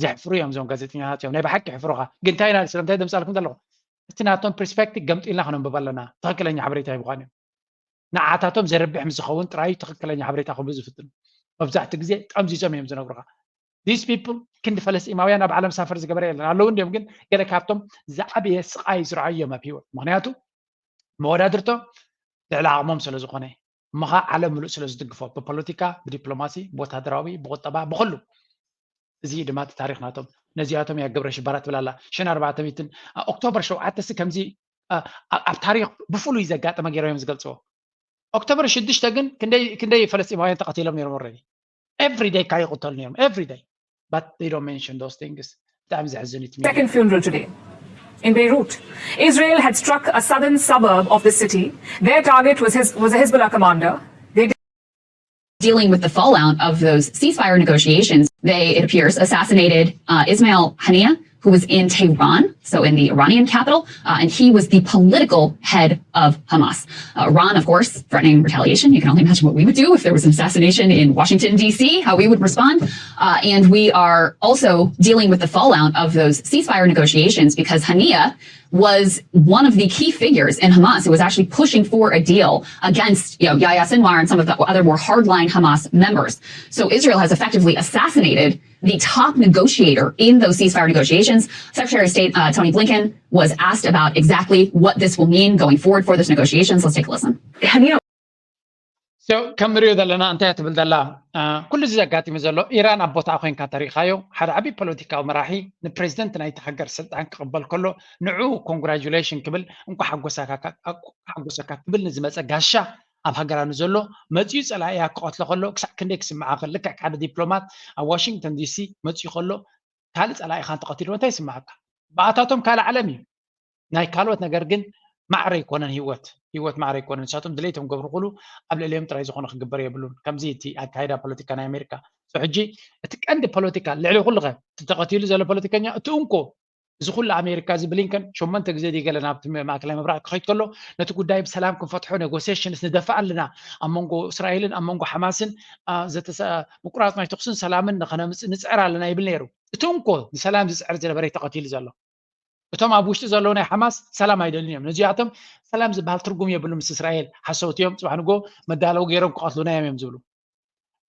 ዘሕፍሩ እዮም እዞም ጋዜጠኛታት እዮም። ናይ ብሓቂ የሕፍሩኻ። ግን እንታይ ኢና ስለምንታይ ደምጻልኩም ዘለኹ? እቲ ናቶም ፐርስፔክቲቭ ገምጢልና ክነንብብ ኣለና። ትኽክለኛ ሓበሬታ ይብኳን እዮም። ንዓታቶም ዘርብሕ ምስ ዝኸውን ጥራይ ትኽክለኛ ሓበሬታ ክህቡ ዝፍትኑ። መብዛሕትኡ ግዜ ጠምዚዞም እዮም ዝነግሩኻ። These people ክንዲ ፈለስጢማውያን ኣብ ዓለም ሳፈር ዝገበረ የለን ኣለዉ እንዲዮም ግን ገለ ካብቶም ዝዓበየ ስቓይ ዝረኣዮም ኣብ ህይወት ምክንያቱ መወዳድርቶም ልዕሊ ዓቕሞም ስለ ዝኾነ እሞ ከዓ ዓለም ምሉእ ስለ ዝድግፎ ብፖለቲካ ብዲፕሎማሲ ብወታደራዊ ብቁጠባ ብኩሉ እዚ ድማ እቲ ታሪክ ናቶም ነዚኣቶም እያ ግብረ ሽበራ ትብል ኣላ ሽን ኣርባዕተ ሚእትን ኦክቶበር ሸውዓተ ሲ ከምዚ ኣብ ታሪክ ብፍሉይ ዘጋጠመ ገይሮም እዮም ዝገልፅዎ ኦክቶበር ሽዱሽተ ግን ክንደይ ክንደይ ፈለስጢማውያን ተቐቲሎም ነይሮም already every day ካብ ይቕተሉ ነይሮም every day but they don't mention those things ብጣዕሚ ዘሕዝን እዩ second funeral today in Beirut. Israel had struck a southern suburb of the city. Their target was, his, was a Hezbollah commander. They dealing with the fallout of those ceasefire negotiations, they, it appears, assassinated uh, Ismail Haniyeh, who was in Tehran, so in the Iranian capital, uh, and he was the political head of Hamas. Uh, Iran, of course, threatening retaliation. You can only imagine what we would do if there was an assassination in Washington, D C, how we would respond. Uh, and we are also dealing with the fallout of those ceasefire negotiations because Haniyeh was one of the key figures in Hamas who was actually pushing for a deal against you know, Yahya Sinwar and some of the other more hardline Hamas members. So Israel has effectively assassinated the top negotiator in those ceasefire negotiations. Secretary of State uh, Tony Blinken was asked about exactly what this will mean going forward for those negotiations. Let's take a listen. So ከም ንሪኦ ዘለና እንታይ ትብል ዘላ ኩሉ እዚ ዘጋጢሙ ዘሎ ኢራን ኣብ ቦታኣ ኮይንካ ተሪኻዮ ሓደ ዓብዪ ፖለቲካዊ መራሒ ንፕሬዚደንት ናይቲ ሃገር ስልጣን ክቕበል ከሎ ንዑ ኮንግራጁሌሽን ክብል እንኳ ሓጎሰካ ክብል ንዝመፀ ጋሻ ኣብ ሃገራ ንዘሎ መፂኡ ፀላኢያ ክቐትሎ ከሎ ክሳዕ ክንደይ ክስምዓ ከ ልክዕ ሓደ ዲፕሎማት ኣብ ዋሽንግተን ዲሲ መፂኡ ከሎ ካልእ ፀላኢኻ እንተቐቲልዎ እንታይ ይስምዓካ ብኣታቶም ካልእ ዓለም እዩ ናይ ካልኦት ነገር ግን ማዕረ ኣይኮነን ህይወት ህይወት ማዕረ ኣይኮነን ንሳቶም ድሌቶም ገብሩ ኩሉ ኣብ ልዕሊኦም ጥራይ ዝኾነ ክግበር የብሉን ከምዚ እቲ ኣካይዳ ፖለቲካ ናይ ኣሜሪካ ሕጂ እቲ ቀንዲ ፖለቲካ ልዕሊ ኩሉ ከ ተቐቲሉ ዘሎ ፖለቲከኛ እቲ እንኮ እዚ ኩሉ ኣሜሪካ እዚ ብሊንከን ሸሞንተ ግዜ ድዩ ገለ ናብቲ ማእከላይ ምብራቕ ክኸይድ ከሎ ነቲ ጉዳይ ብሰላም ክንፈትሖ ኔጎሲሽንስ ንደፍእ ኣለና ኣብ መንጎ እስራኤልን ኣብ መንጎ ሓማስን ምቁራፅ ናይ ተኩስን ሰላምን ንኸነምፅእ ንፅዕር ኣለና ይብል ነይሩ እቲ እንኮ ንሰላም ዝፅዕር ዝነበረ ተቐቲሉ ዘሎ እቶም ኣብ ውሽጢ ዘለዉ ናይ ሓማስ ሰላም ኣይደልን እዮም ነዚኣቶም ሰላም ዝበሃል ትርጉም የብሉ ምስ እስራኤል ሓሰውቲ እዮም ፅባሕ ንጎ መዳለዊ ገይሮም ክቐትሉና እዮም እዮም ዝብሉ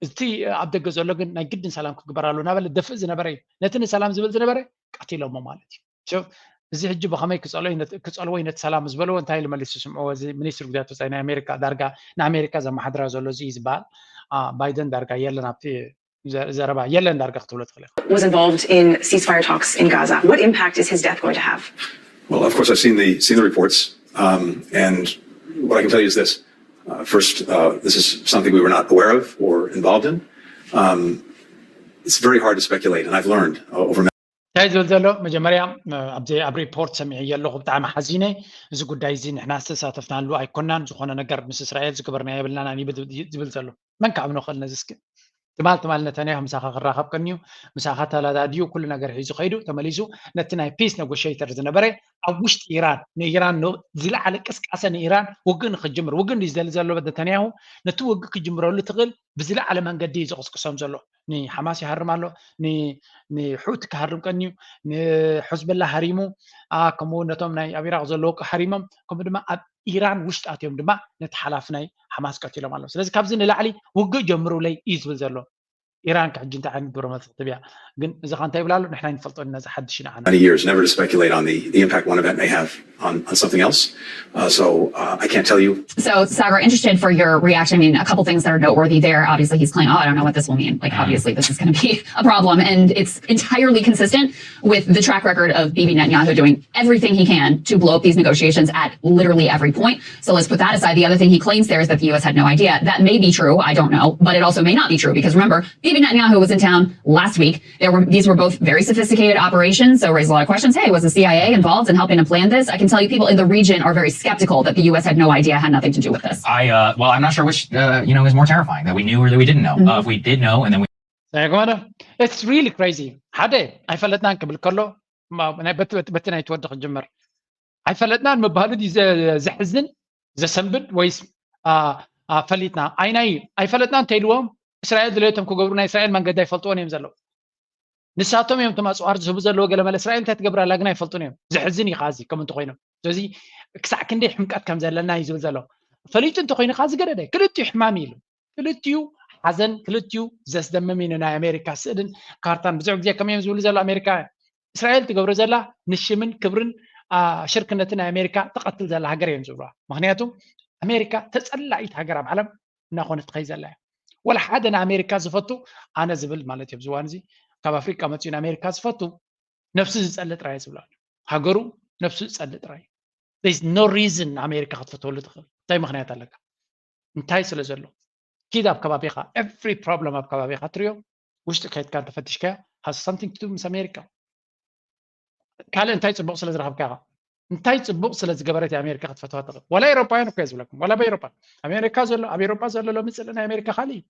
እቲ ኣብ ደገ ዘሎ ግን ናይ ግድን ሰላም ክግበር ኣሎ እናበለ ደፍእ ዝነበረ እዩ ነቲ ንሰላም ዝብል ዝነበረ ቀቲሎሞ ማለት እዩ እዚ ሕጂ ብኸመይ ክፀልዎ ነቲ ሰላም ዝበልዎ እንታይ ኢሉ መሊሱ ስምዕዎ እዚ ሚኒስትሪ ጉዳያት ወፃኢ ናይ ኣሜሪካ ዳርጋ ንኣሜሪካ ዘመሓድራ ዘሎ እዚ እዩ ዝበሃል ባይደን ዳርጋ የለን ኣብቲ ዘረባ የለን ዳርጋ ክትብሎ ትኽእል ኢኻ was involved in ceasefire talks in Gaza. What impact is his death going to have? Well, of course, I've seen the seen the reports, um, and what I can tell you is this: uh, first, uh, this is something we were not aware of or involved in. Um, it's very hard to speculate, and I've learned uh, over. እንታይ ዝብል ዘሎ መጀመርያ ኣብዚ ኣብ ሪፖርት ሰሚዐ የለኹ ብጣዕሚ ሓዚነ እዚ ጉዳይ እዚ ንሕና ዝተሳተፍናሉ ኣይኮናን ዝኾነ ነገር ምስ እስራኤል ዝገበርና የብልናን ዝብል ዘሎ መን ክኣምኖ ክእል ነዚ እስኪ ትማል ትማል ነተንያሁ ምሳኻ ክራኸብ ቀንዩ ምሳኻ ተላዳድዩ ኩሉ ነገር ሒዙ ከይዱ ተመሊሱ ነቲ ናይ ፒስ ነጎሽተር ዝነበረ ኣብ ውሽጢ ኢራን ንኢራን ዝለዓለ ቅስቃሰ ንኢራን ውግእ ንክጅምር ውግእ እንዲ ዝደሊ ዘሎ ነተንያሁ ነቲ ውግእ ክጅምረሉ ትኽእል ብዝለዓለ መንገዲ እዩ ዝቕስቅሶም ዘሎ ንሓማስ ይሃርም ኣሎ ንሑቲ ክሃርም ቀንዩ ንሕዝብላ ሃሪሙ ከምኡ ነቶም ናይ ኣብ ኢራቅ ዘለዉ ሃሪሞም ከምኡ ድማ ኣብ ኢራን ውሽጢ ኣትዮም ድማ ነቲ ሓላፊ ናይ ሓማስ ቀቲሎም ኣለዉ ስለዚ ካብዚ ንላዕሊ ውግእ ጀምሩለይ እዩ ዝብል ዘሎ ኢራን ክሕጂ እንታይ ዓይነት ግብረ መልሲ ክትብያ ግን እዚ ካ እንታይ ይብላ ኣሎ ንሕና ይንፈልጦ ነዚ ሓድሽ ኢና ዓና many years, never to speculate on the, the impact one event may have on, on something else. Uh, so uh, I can't tell you. So, Sagar, interested for your reaction. I mean, a couple things that are noteworthy there. Obviously, he's claiming, oh, I don't know what this will mean. Like, obviously, this is going to be a problem. And it's entirely consistent with the track record of Bibi Netanyahu doing everything he can to blow up these negotiations at literally every point. So let's put that aside. The other thing he claims there is that the U S had no idea. That may be true. I don't know. But it also may not be true because remember, Bibi Netanyahu was in town last week. There were these were both very sophisticated operations, so raised a lot of questions. Hey, was the C I A involved in helping to plan this? I can tell you, people in the region are very skeptical that the U S had no idea, had nothing to do with this. I uh, well, I'm not sure which uh, you know is more terrifying, that we knew or that we didn't know. Mm-hmm. Uh, if we did know, and then we It's really crazy. ሓደ ኣይፈለጥናን ክብል ከሎ በቲ ናይ ትወዲ ክጅምር ኣይፈለጥናን ምባሉ ዘሕዝን ዘሰንብድ ወይስ ፈሊጥና ኣይናይ ኣይፈለጥና እንተኢልዎም እስራኤል ድለየቶም ክገብሩ ናይ እስራኤል መንገዲ ኣይፈልጥዎን እዮም ዘለዉ። ንሳቶም እዮም እቶም ኣፅዋር ዝህቡ ዘለዎ ገለመለ እስራኤል እንታይ ትገብር ኣላ ግን ኣይፈልጡን እዮም። ዘሕዝን እዩ ከዚ ከም እንተኮይኖም ስለዚ ክሳዕ ክንደይ ሕምቀት ከም ዘለና እዩ ዝብል ዘሎ። ፈሊጡ እንተኮይኑ ከዚ ገደደ ክልቲኡ ሕማም ኢሉ ክልቲኡ ሓዘን ክልቲኡ ዘስደምም እዩ። ናይ ኣሜሪካ ስእልን ካርታን ብዙሕ ግዜ ከመይ እዮም ዝብሉ ዘሎ ኣሜሪካ እስራኤል ትገብሮ ዘላ ንሽምን ክብርን ሽርክነትን ናይ ኣሜሪካ ትቐትል ዘላ ሃገር እዮም ዝብልዋ። ምክንያቱ ኣሜሪካ ተፀላኢት ሃገር ኣብ ዓለም እናኮነት ትኸይ ዘላ እያ። ወላ ሓደ ንኣሜሪካ ዝፈቱ ኣነ ዝብል ማለት እዩ ኣብዚ እዋን እዚ ካብ ኣፍሪቃ መፅኡ ንኣሜሪካ ዝፈቱ ነብሱ ዝፀልእ ጥራይ ዝብሉ ኣሎ። ሃገሩ ነብሱ ዝፀልእ ጥራይ no reason ንኣሜሪካ ክትፈትወሉ ትኽእል እንታይ ምክንያት ኣለካ? እንታይ ስለ ዘሎ ኪድ ኣብ ከባቢኻ every problem ኣብ ከባቢኻ ትሪኦ ውሽጢ ከይድካ እንተፈቲሽካዮ has something to do ምስ ኣሜሪካ ካልእ እንታይ ፅቡቅ ስለ ዝረኸብካ ኢኻ እንታይ ፅቡቅ ስለ ዝገበረት ኣሜሪካ ክትፈትዋ ትኽእል ወላ ኤሮፓውያን እኮ ዝብለኩም ወላ በኤሮፓ ኣሜሪካ ዘሎ ኣብ ኤሮፓ ዘሎ ሎሚ ፅልእ ናይ ኣሜሪካ ካልእ እዩ።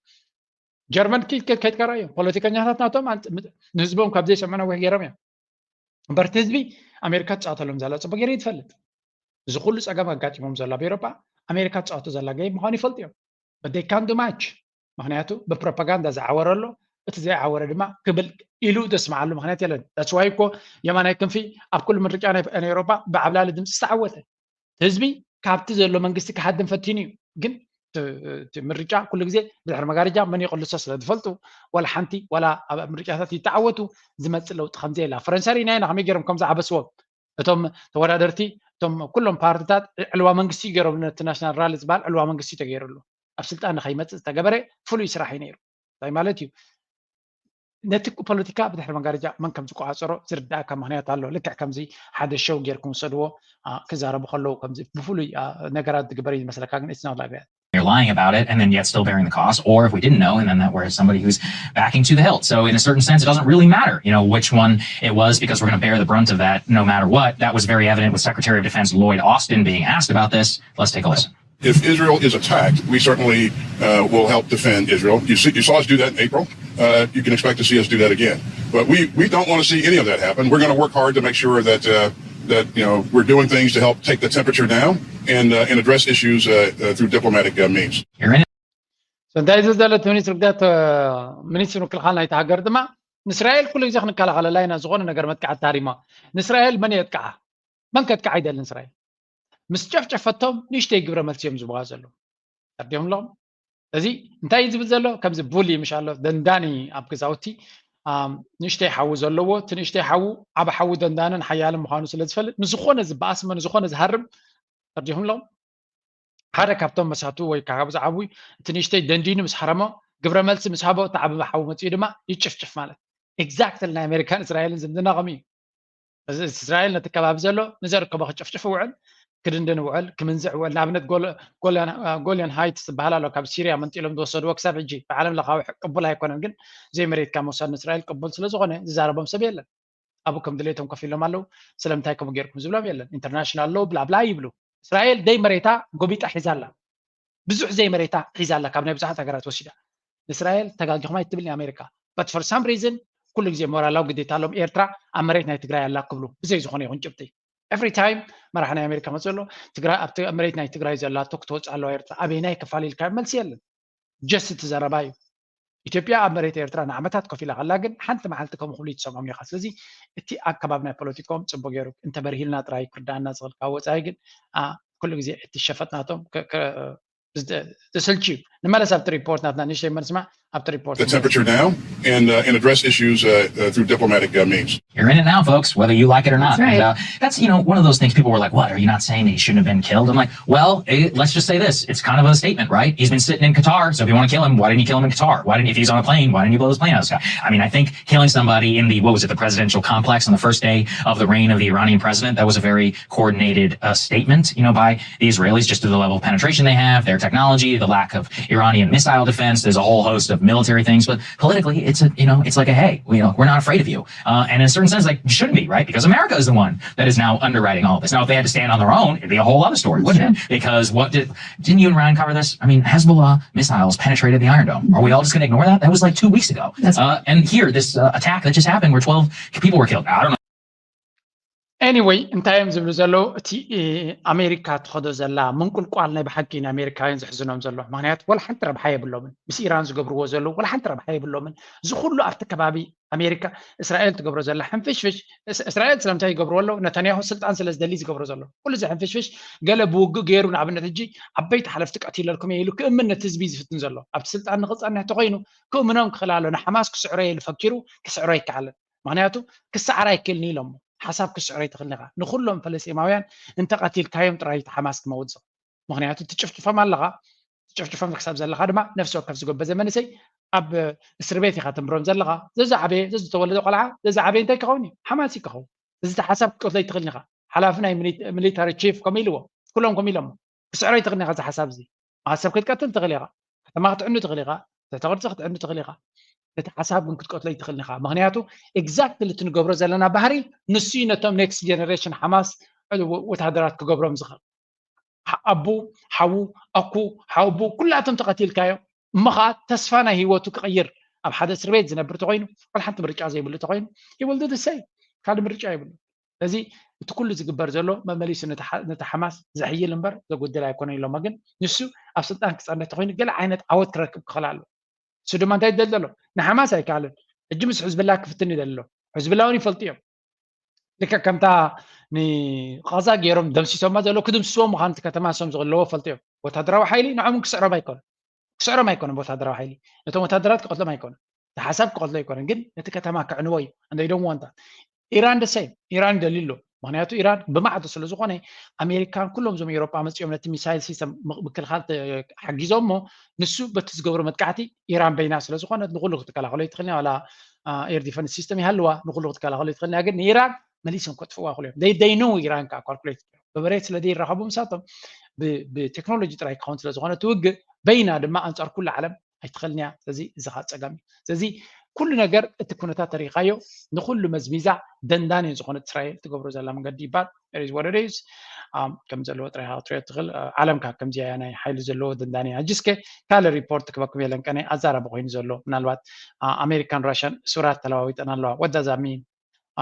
ጀርመን ኪድ ከይድካ ራእዮ ፖለቲከኛታት ናቶም ንህዝቦም ካብ ዘይሰምዑ ነዊሕ ገይሮም እዮም። እምበርቲ ህዝቢ ኣሜሪካ ትፃወተሎም ዘላ ፅቡቅ ገይረ ትፈልጥ። እዚ ኩሉ ፀገም ኣጋጢሞም ዘሎ ኣብ ኤሮፓ ኣሜሪካ ትፃወቶ ዘላ ገይ ምኳኑ ይፈልጡ እዮም። በደይ ካንዱ ማች ምክንያቱ ብፕሮፓጋንዳ ዝዓወረ ኣሎ እቲ ዘይዓወረ ድማ ክብል ኢሉ ዘስምዓሉ ምክንያት የለን። ዳስዋይ እኮ የማናይ ክንፊ ኣብ ኩሉ ምርጫ ናይ ኤሮፓ ብዓብላሊ ድምፂ ዝተዓወተ ህዝቢ ካብቲ ዘሎ መንግስቲ ክሃድም ፈቲኑ እዩ። ግን ምርጫ ኩሉ ግዜ ብድሕሪ መጋረጃ መን ይቅልሶ ስለ ዝፈልጡ ዋላ ሓንቲ ዋላ ኣብ ምርጫታት ይተዓወቱ ዝመፅእ ለውጢ ከምዘየላ ፈረንሳ ርኢና ኢና ከመይ ገይሮም ከም ዝዓበስዎም እቶም ተወዳደርቲ እቶም ኩሎም ፓርትታት ዕልዋ መንግስቲ ገይሮም ነቲ ናሽናል ራሊ ዝበሃል ዕልዋ መንግስቲ ተገይሩሉ ኣብ ስልጣን ንከይመፅእ ዝተገበረ ፍሉይ ስራሕ እዩ ነይሩ። እንታይ ማለት እዩ? ነቲ ፖለቲካ ብድሕሪ መጋረጃ መን ከም ዝቆፃፀሮ ዝርዳእካ ምክንያት ኣሎ። ልክዕ ከምዚ ሓደ ሸው ጌርኩም ውሰድዎ ክዛረቡ ከለዉ ከምዚ ብፍሉይ ነገራት ዝግበር እዩ ዝመስለካ ግን it's not like that. You're lying about it and then yet still bearing the cost, or if we didn't know and then that we're somebody who's backing to the hilt. So in a certain sense, it doesn't really matter, you know, which one it was because we're going to bear the brunt of that no matter what. That was very evident with Secretary of Defense Lloyd Austin being asked about this. Let's take a listen. If Israel is attacked, we certainly uh, will help defend Israel. You, see, you saw us do that in April. Uh, you can expect to see us do that again. But we, we don't want to see any of that happen. We're going to work hard to make sure that uh, that you know we're doing things to help take the temperature down and uh, and address issues uh, uh, through diplomatic uh, means. እንታይ እዚ ዘለቲ ሚኒስትሪ ጉዳያት ሚኒስትሪ ምክልኻል ናይቲ ሃገር ድማ ንእስራኤል ኩሉ ግዜ ክንከላኸለላ ኢና ዝኾነ ነገር መጥቃዕቲ ታሪማ ንእስራኤል መን የጥቃዓ መን ከጥቃዓ ኣይደልን እስራኤል ምስ ጨፍጨፈቶም ንእሽተይ ግብረ መልሲ እዮም ዝብዋ ዘለዉ ተርዲኦም ኣለኹም እዚ እንታይ እዩ ዝብል ዘሎ ከምዚ ቡሊ ምሽ ኣሎ ደንዳኒ ኣብ ገዛውቲ ንእሽተይ ሓዊ ዘለዎ እቲ ንእሽተይ ሓዊ ዓብ ሓዊ ደንዳንን ሓያልን ምዃኑ ስለ ዝፈልጥ ንዝኾነ ዝበኣስመ ንዝኾነ ዝሃርም ተርዲኹም ኣለኹም ሓደ ካብቶም መሳቱ ወይ ካብ ዝዓብዩ እቲ ንእሽተይ ደንዲኑ ምስ ሓረሞ ግብረ መልሲ ምስ ሃቦ እቲ ዓብ ሓዊ መፅኡ ድማ ይጭፍጭፍ ማለት exactly ናይ ኣሜሪካን እስራኤልን ዝምድና ከምኡ እዩ። እስራኤል ነቲ ከባቢ ዘሎ ንዘርከቦ ክጭፍጭፍ ውዕል ክድንድን ውዕል ክምንዝዕ ውዕል ንኣብነት ጎልዮን ሃይትስ ዝበሃል ኣሎ ካብ ሲርያ መንጢሎም ዝወሰድዎ ክሳብ ሕጂ ብዓለም ለኻዊ ቅቡል ኣይኮነን ግን ዘይመሬትካ ምውሳድ ንእስራኤል ቅቡል ስለዝኾነ ዝዛረቦም ሰብ የለን ኣብኡ ከም ድሌቶም ከፊሎም ኣለዉ ስለምንታይ ከምኡ ገይርኩም ዝብሎም የለን international law ብላብላ ይብሉ እስራኤል ደይ መሬታ ጎቢጣ ሒዛ ኣላ ብዙሕ ዘይ መሬታ ሒዛ ኣላ ካብ ናይ ብዙሓት ሃገራት ወሲዳ ንእስራኤል ተጋጊኹም ኣይትብል ንኣሜሪካ but for some reason ኩሉ ግዜ ሞራላዊ ግዴታ ኣሎም ኤርትራ ኣብ መሬት ናይ ትግራይ ኣላ ክብሉ ብዘይ ዝኾነ ይኹን ጭብጢ every time መራሕ ናይ ኣሜሪካ መፅእ ኣሎ ትግራይ ኣብ መሬት ናይ ትግራይ ዘላቶ ክትወፅእ ኣለዋ ኤርትራ ኣበይናይ ክፋል ኢልካ መልሲ የለን just እቲ ዘረባ እዩ ኢትዮጵያ ኣብ መሬት ኤርትራ ንዓመታት ኮፍ ኢላ ከላ ግን ሓንቲ መዓልቲ ከም ክብሉ ይትሰምዖም ኢኻ ስለዚ እቲ ኣከባብ ናይ ፖለቲካኦም ፅቡቅ ገይሩ እንተበርሂልና ጥራይ ክርዳኣና ዝኽእል ካብ ወፃኢ ግን ኩሉ ግዜ እቲ ሸፈጥናቶም ዘስልችዩ ንመለስ ኣብቲ ሪፖርት ናትና ንእሽተይ መልስማ ኣብቲ ሪፖርት the temperature down and, uh, and address issues uh, uh, through diplomatic uh, means. You're in it now, folks, whether you like it or not. That's, right. And, uh, that's you know one of those things people were like, "What? Are you not saying that he shouldn't have been killed?" I'm like, "Well, it, let's just say this: it's kind of a statement, right? He's been sitting in Qatar, so if you want to kill him, why didn't you kill him in Qatar? Why didn't? If he's on a plane, why didn't you blow his plane out of the sky?" I mean, I think killing somebody in the what was it, the presidential complex on the first day of the reign of the Iranian president, that was a very coordinated uh, statement, you know, by the Israelis, just to the level of penetration they have, their technology, the lack of Iranian missile defense. There's a whole host of military things, but politically, it's a, you know, it's like a, hey, we, you know, we're not afraid of you. Uh, and in a certain sense, like, you shouldn't be, right? Because America is the one that is now underwriting all this. Now, if they had to stand on their own, it'd be a whole other story, wouldn't it? Because what did, didn't you and Ryan cover this? I mean, Hezbollah missiles penetrated the Iron Dome. Are we all just going to ignore that? That was like two weeks ago. Uh, and here, this uh, attack that just happened where twelve people were killed. I don't know. Anyway, እንታይ እዮም ዝብሉ ዘለዉ? እቲ ኣሜሪካ ትኸዶ ዘላ ምንቁልቋል ናይ ብሓቂ ንኣሜሪካውያን ዘሕዝኖም ዘሎ። ምክንያቱ ወላ ሓንቲ ረብሓ የብሎምን። ምስ ኢራን ዝገብርዎ ዘለዉ ወላ ሓንቲ ረብሓ የብሎምን። እዚ ኩሉ ኣብቲ ከባቢ ኣሜሪካ እስራኤል ትገብሮ ዘላ ሕንፍሽፍሽ፣ እስራኤል ስለምንታይ ይገብርዎ ኣለዉ? ነታንያሁ ስልጣን ስለ ዝደሊ ዝገብሮ ዘሎ ኩሉ እዚ ሕንፍሽፍሽ። ገለ ብውግእ ገይሩ ንኣብነት ሕጂ ዓበይቲ ሓለፍቲ ቀቲለልኩም እየ ኢሉ ክእምን ነቲ ህዝቢ ዝፍትን ዘሎ ኣብቲ ስልጣን ንክፀንሕ ተኮይኑ ክእምኖም ክኽእል ኣሎ። ንሓማስ ክስዕሮ ኢሉ ፈኪሩ ክስዕሮ ኣይከኣልን። ምክንያቱ ክሰዓር ኣይክእልን ኢሎሞ ሓሳብ ክስዕሮ ኣይትኽእልን ኢኻ። ንኩሎም ፈለስጢማውያን እንተቐቲልካዮም ጥራይ ሓማስ ክመውት ዝኽእል። ምክንያቱ ትጭፍጭፎም ኣለኻ። ትጭፍጭፎም ክሳብ ዘለኻ ድማ ነፍሲ ወከፍ ዝጎበዘ መንእሰይ ኣብ እስር ቤት ኢኻ ትንብሮም ዘለኻ። ዘዝዓበየ ዘዝተወለደ ቆልዓ ዘዝዓበየ እንታይ ክኸውን እዩ? ሓማስ እዩ ክኸውን። እዚ ሓሳብ ክትቀትሎ ኣይትኽእልን ኢኻ። ሓላፊ ናይ ሚሊታሪ ቺፍ ከም ኢልዎ ኩሎም ከም ኢሎሞ ክስዕሮ ኣይትኽእልን ኢኻ። እዚ ሓሳብ እዚ ማእሰር ክትቀትል ትኽእል ኢኻ። ከተማ ክትዕኑ ትኽእል ኢኻ። ትሕተ ቅርፂ ክትዕኑ ትኽእል ኢኻ። እቲ ሓሳብ ግን ክትቀትሎ ኣይትኽእልን ኢኻ። ምክንያቱ exactly እቲ ንገብሮ ዘለና ባህሪ ንሱ እዩ ነቶም next generation ሓማስ ወታደራት ክገብሮም ዝኽእል። ኣቡ ሓዉ ኣኩ ሓቡ ኩላቶም ተቐቲልካዮም እሞ ከዓ ተስፋ ናይ ህይወቱ ክቕይር ኣብ ሓደ እስር ቤት ዝነብር ተኮይኑ ወላ ሓንቲ ምርጫ ዘይብሉ ተኮይኑ ይወልዱ ድሰይ ካልእ ምርጫ ይብሉ። ስለዚ እቲ ኩሉ ዝግበር ዘሎ መመሊሱ ነቲ ሓማስ ዘሕይል እምበር ዘጎድል ኣይኮነን ኢሎሞ። ግን ንሱ ኣብ ስልጣን ክፀንሕ ተኮይኑ ገለ ዓይነት ዓወት ክረክብ ክኽእል ኣሎ። እሱ ድማ እንታይ ይደል ዘሎ ንሓማስ ኣይከኣልን። ሕጂ ምስ ሕዝብላ ክፍትን ይደል ኣሎ። ሕዝብላ እውን ይፈልጡ እዮም። ልክዕ ከምታ ንቃዛ ገይሮም ደምሲሶማ ዘሎ ክድምስስዎ ምዃኑ እቲ ከተማ ንሶም ዝቕለዎ ፈልጡ እዮም። ወታደራዊ ሓይሊ ንዖምን ክስዕሮም ኣይኮነ ክስዕሮም ኣይኮነ ወታደራዊ ሓይሊ ነቶም ወታደራት ክቐትሎም ኣይኮነ እቲ ሓሳብ ክቐትሎ ኣይኮነን ግን ነቲ ከተማ ክዕንዎ እዩ። And they don't want that። ኢራን the same። ኢራን ይደልዩ ኣሎ። ምክንያቱ ኢራን ብማዕዶ ስለ ዝኾነ ኣሜሪካን ኩሎም ዞም ኤውሮጳ መፂኦም ነቲ ሚሳይል ሲስተም ምክልኻል ሓጊዞም እሞ ንሱ በቲ ዝገብሮ መጥቃዕቲ ኢራን በይና ስለ ዝኾነት ንኩሉ ክትከላኸሎ ይትኽእል ዋላ air defense system ይሃልዋ ንኩሉ ክትከላኸሎ ይትኽእል እያ። ግን ንኢራን መሊሶም ከጥፍዋ ክሉ እዮም። They know ኢራን ከዓ calculate በበሬት ስለ ዘይራኸቡ ምሳቶም ብቴክኖሎጂ ጥራይ ክኸውን ስለ ዝኾነ ትውግእ በይና ድማ ኣንፃር ኩሉ ዓለም ኣይትኽእልን እያ። ስለዚ እዚ ከዓ ፀገም እዩ። ስለዚ ኩሉ ነገር እቲ ኩነታት ተሪኻዮ ንኩሉ መዝሚዛ ደንዳኒ ዝኾነት እስራኤል ትገብሮ ዘላ መንገዲ ይባል is what it is። ከም ዘለዎ ጥራይ ክትሪኦ ትኽእል። ዓለም ከዓ ከምዚኣ እያ ናይ ሓይሊ ዘለዎ ደንዳኒ እያ። ሕጂ እስከ ካልእ ሪፖርት ክበኩም የለን ቀነ ኣዛራቢ ኮይኑ ዘሎ ምናልባት ኣሜሪካን ራሽያን ሱራት ተለዋዊጠን ኣለዋ። What does that mean?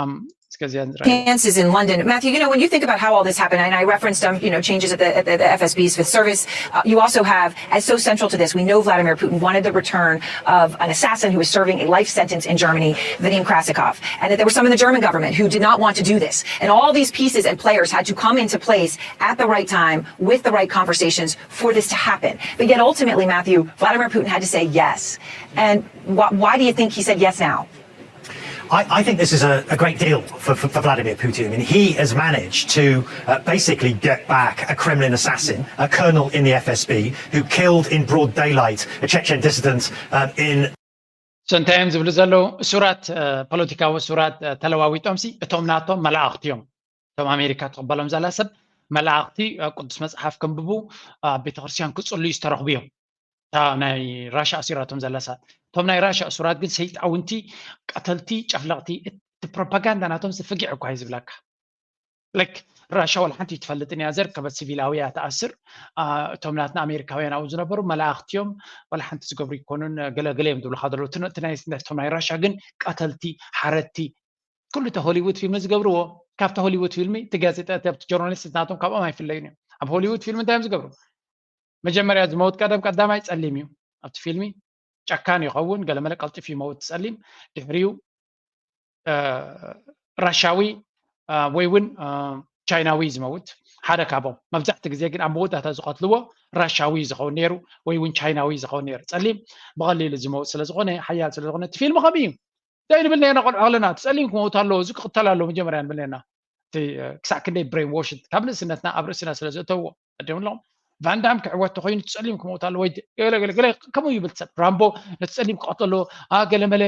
Um, እስከዚኣ ንርኣያ። Chances in London. Matthew, you know, when you think about how all this happened, and I referenced, um, you know, changes at the, at the, the F S B's Fifth Service, uh, you also have, as so central to this, we know Vladimir Putin wanted the return of an assassin who was serving a life sentence in Germany, Vadim Krasikov, and that there were some in the German government who did not want to do this. And all these pieces and players had to come into place at the right time with the right conversations for this to happen. But yet ultimately, Matthew, Vladimir Putin had to say yes. And wh- why do you think he said yes now? I, I think this is a, a great deal for, for, for Vladimir Putin. I mean, he has managed to uh, basically get back a Kremlin assassin, a colonel in the F S B, who killed in broad daylight a Chechen dissident um, in So እንታይ እዮም ዝብሉ ዘለዉ? እሱራት ፖለቲካዊ እሱራት ተለዋዊጦምሲ እቶም ናቶም መላእኽቲ እዮም። እቶም ኣሜሪካ ትቕበሎም ዘላ ሰብ መላእኽቲ ቅዱስ መፅሓፍ ከንብቡ ኣብ ቤተክርስትያን ክፅልዩ ዝተረኽቡ እዮም። እታ ናይ ራሻ ኣሲራቶም ዘላ ሰዓት እቶም ናይ ራሻ እሱራት ግን ሰይጣውንቲ፣ ቀተልቲ፣ ጨፍለቕቲ፣ እቲ ፕሮፓጋንዳ ናቶም ዝፍጊዕ እኳ እዩ ዝብለካ። ላይክ ራሻ ዋላ ሓንቲ ትፈልጥን እያ። ዘርከበት ሲቪላዊ እያ ትኣስር። እቶም ናትና ኣሜሪካውያን ኣብኡ ዝነበሩ መላእኽቲ እዮም። ዋላ ሓንቲ ዝገብሩ ይኮኑን። ገለገለ እዮም ዝብሉካ ዘለዉ። እቲ ናይ እቶም ናይ ራሻ ግን ቀተልቲ፣ ሓረድቲ፣ ኩሉ እቲ ሆሊውድ ፊልሚ ዝገብርዎ ካብቲ ሆሊውድ ፊልሚ እቲ ጋዜጣ እቲ ኣብቲ ጆርናሊስት ናቶም ካብኦም ኣይፍለዩን እዮም። ኣብ ሆሊውድ ፊልሚ እንታይ እዮም ዝገብሩ? መጀመርያ ዝመውት ቀደም ቀዳማይ ጸሊም እዩ። ኣብቲ ፊልሚ ጨካን ይኸውን፣ ገለመለ ቀልጢፉ ይመውት ጸሊም። ድሕሪኡ ራሻዊ ወይ እውን ቻይናዊ ዝመውት ሓደ ካብኦም። መብዛሕቲ ግዜ ግን ኣብ መወዳእታ ዝቐትልዎ ራሻዊ ዝኸውን ነይሩ ወይ እውን ቻይናዊ ዝኸውን ነይሩ። ጸሊም ብቐሊሉ ዝመውት ስለ ዝኾነ ሓያል ስለ ዝኾነ እቲ ፊልም ከምኡ እዩ። እንታይ ንብል ነርና ቆልዑ ከለና እቲ ጸሊም ክመውት ኣለዎ፣ እዚ ክቕተል ኣለዎ መጀመርያ ንብል ነርና። ክሳዕ ክንደይ ብሬን ዎሽ ካብ ንእስነትና ኣብ ርእስና ስለ ዘእተውዎ ቀደም ኣለኹም ቫንዳም ክዕወት ተኮይኑ እቲ ጸሊም ክመውት ኣለዎ ወይ ገለገለ ከምኡ ይብል ሰብ ራምቦ ነቲ ጸሊም ክቐተሎ ገለመለ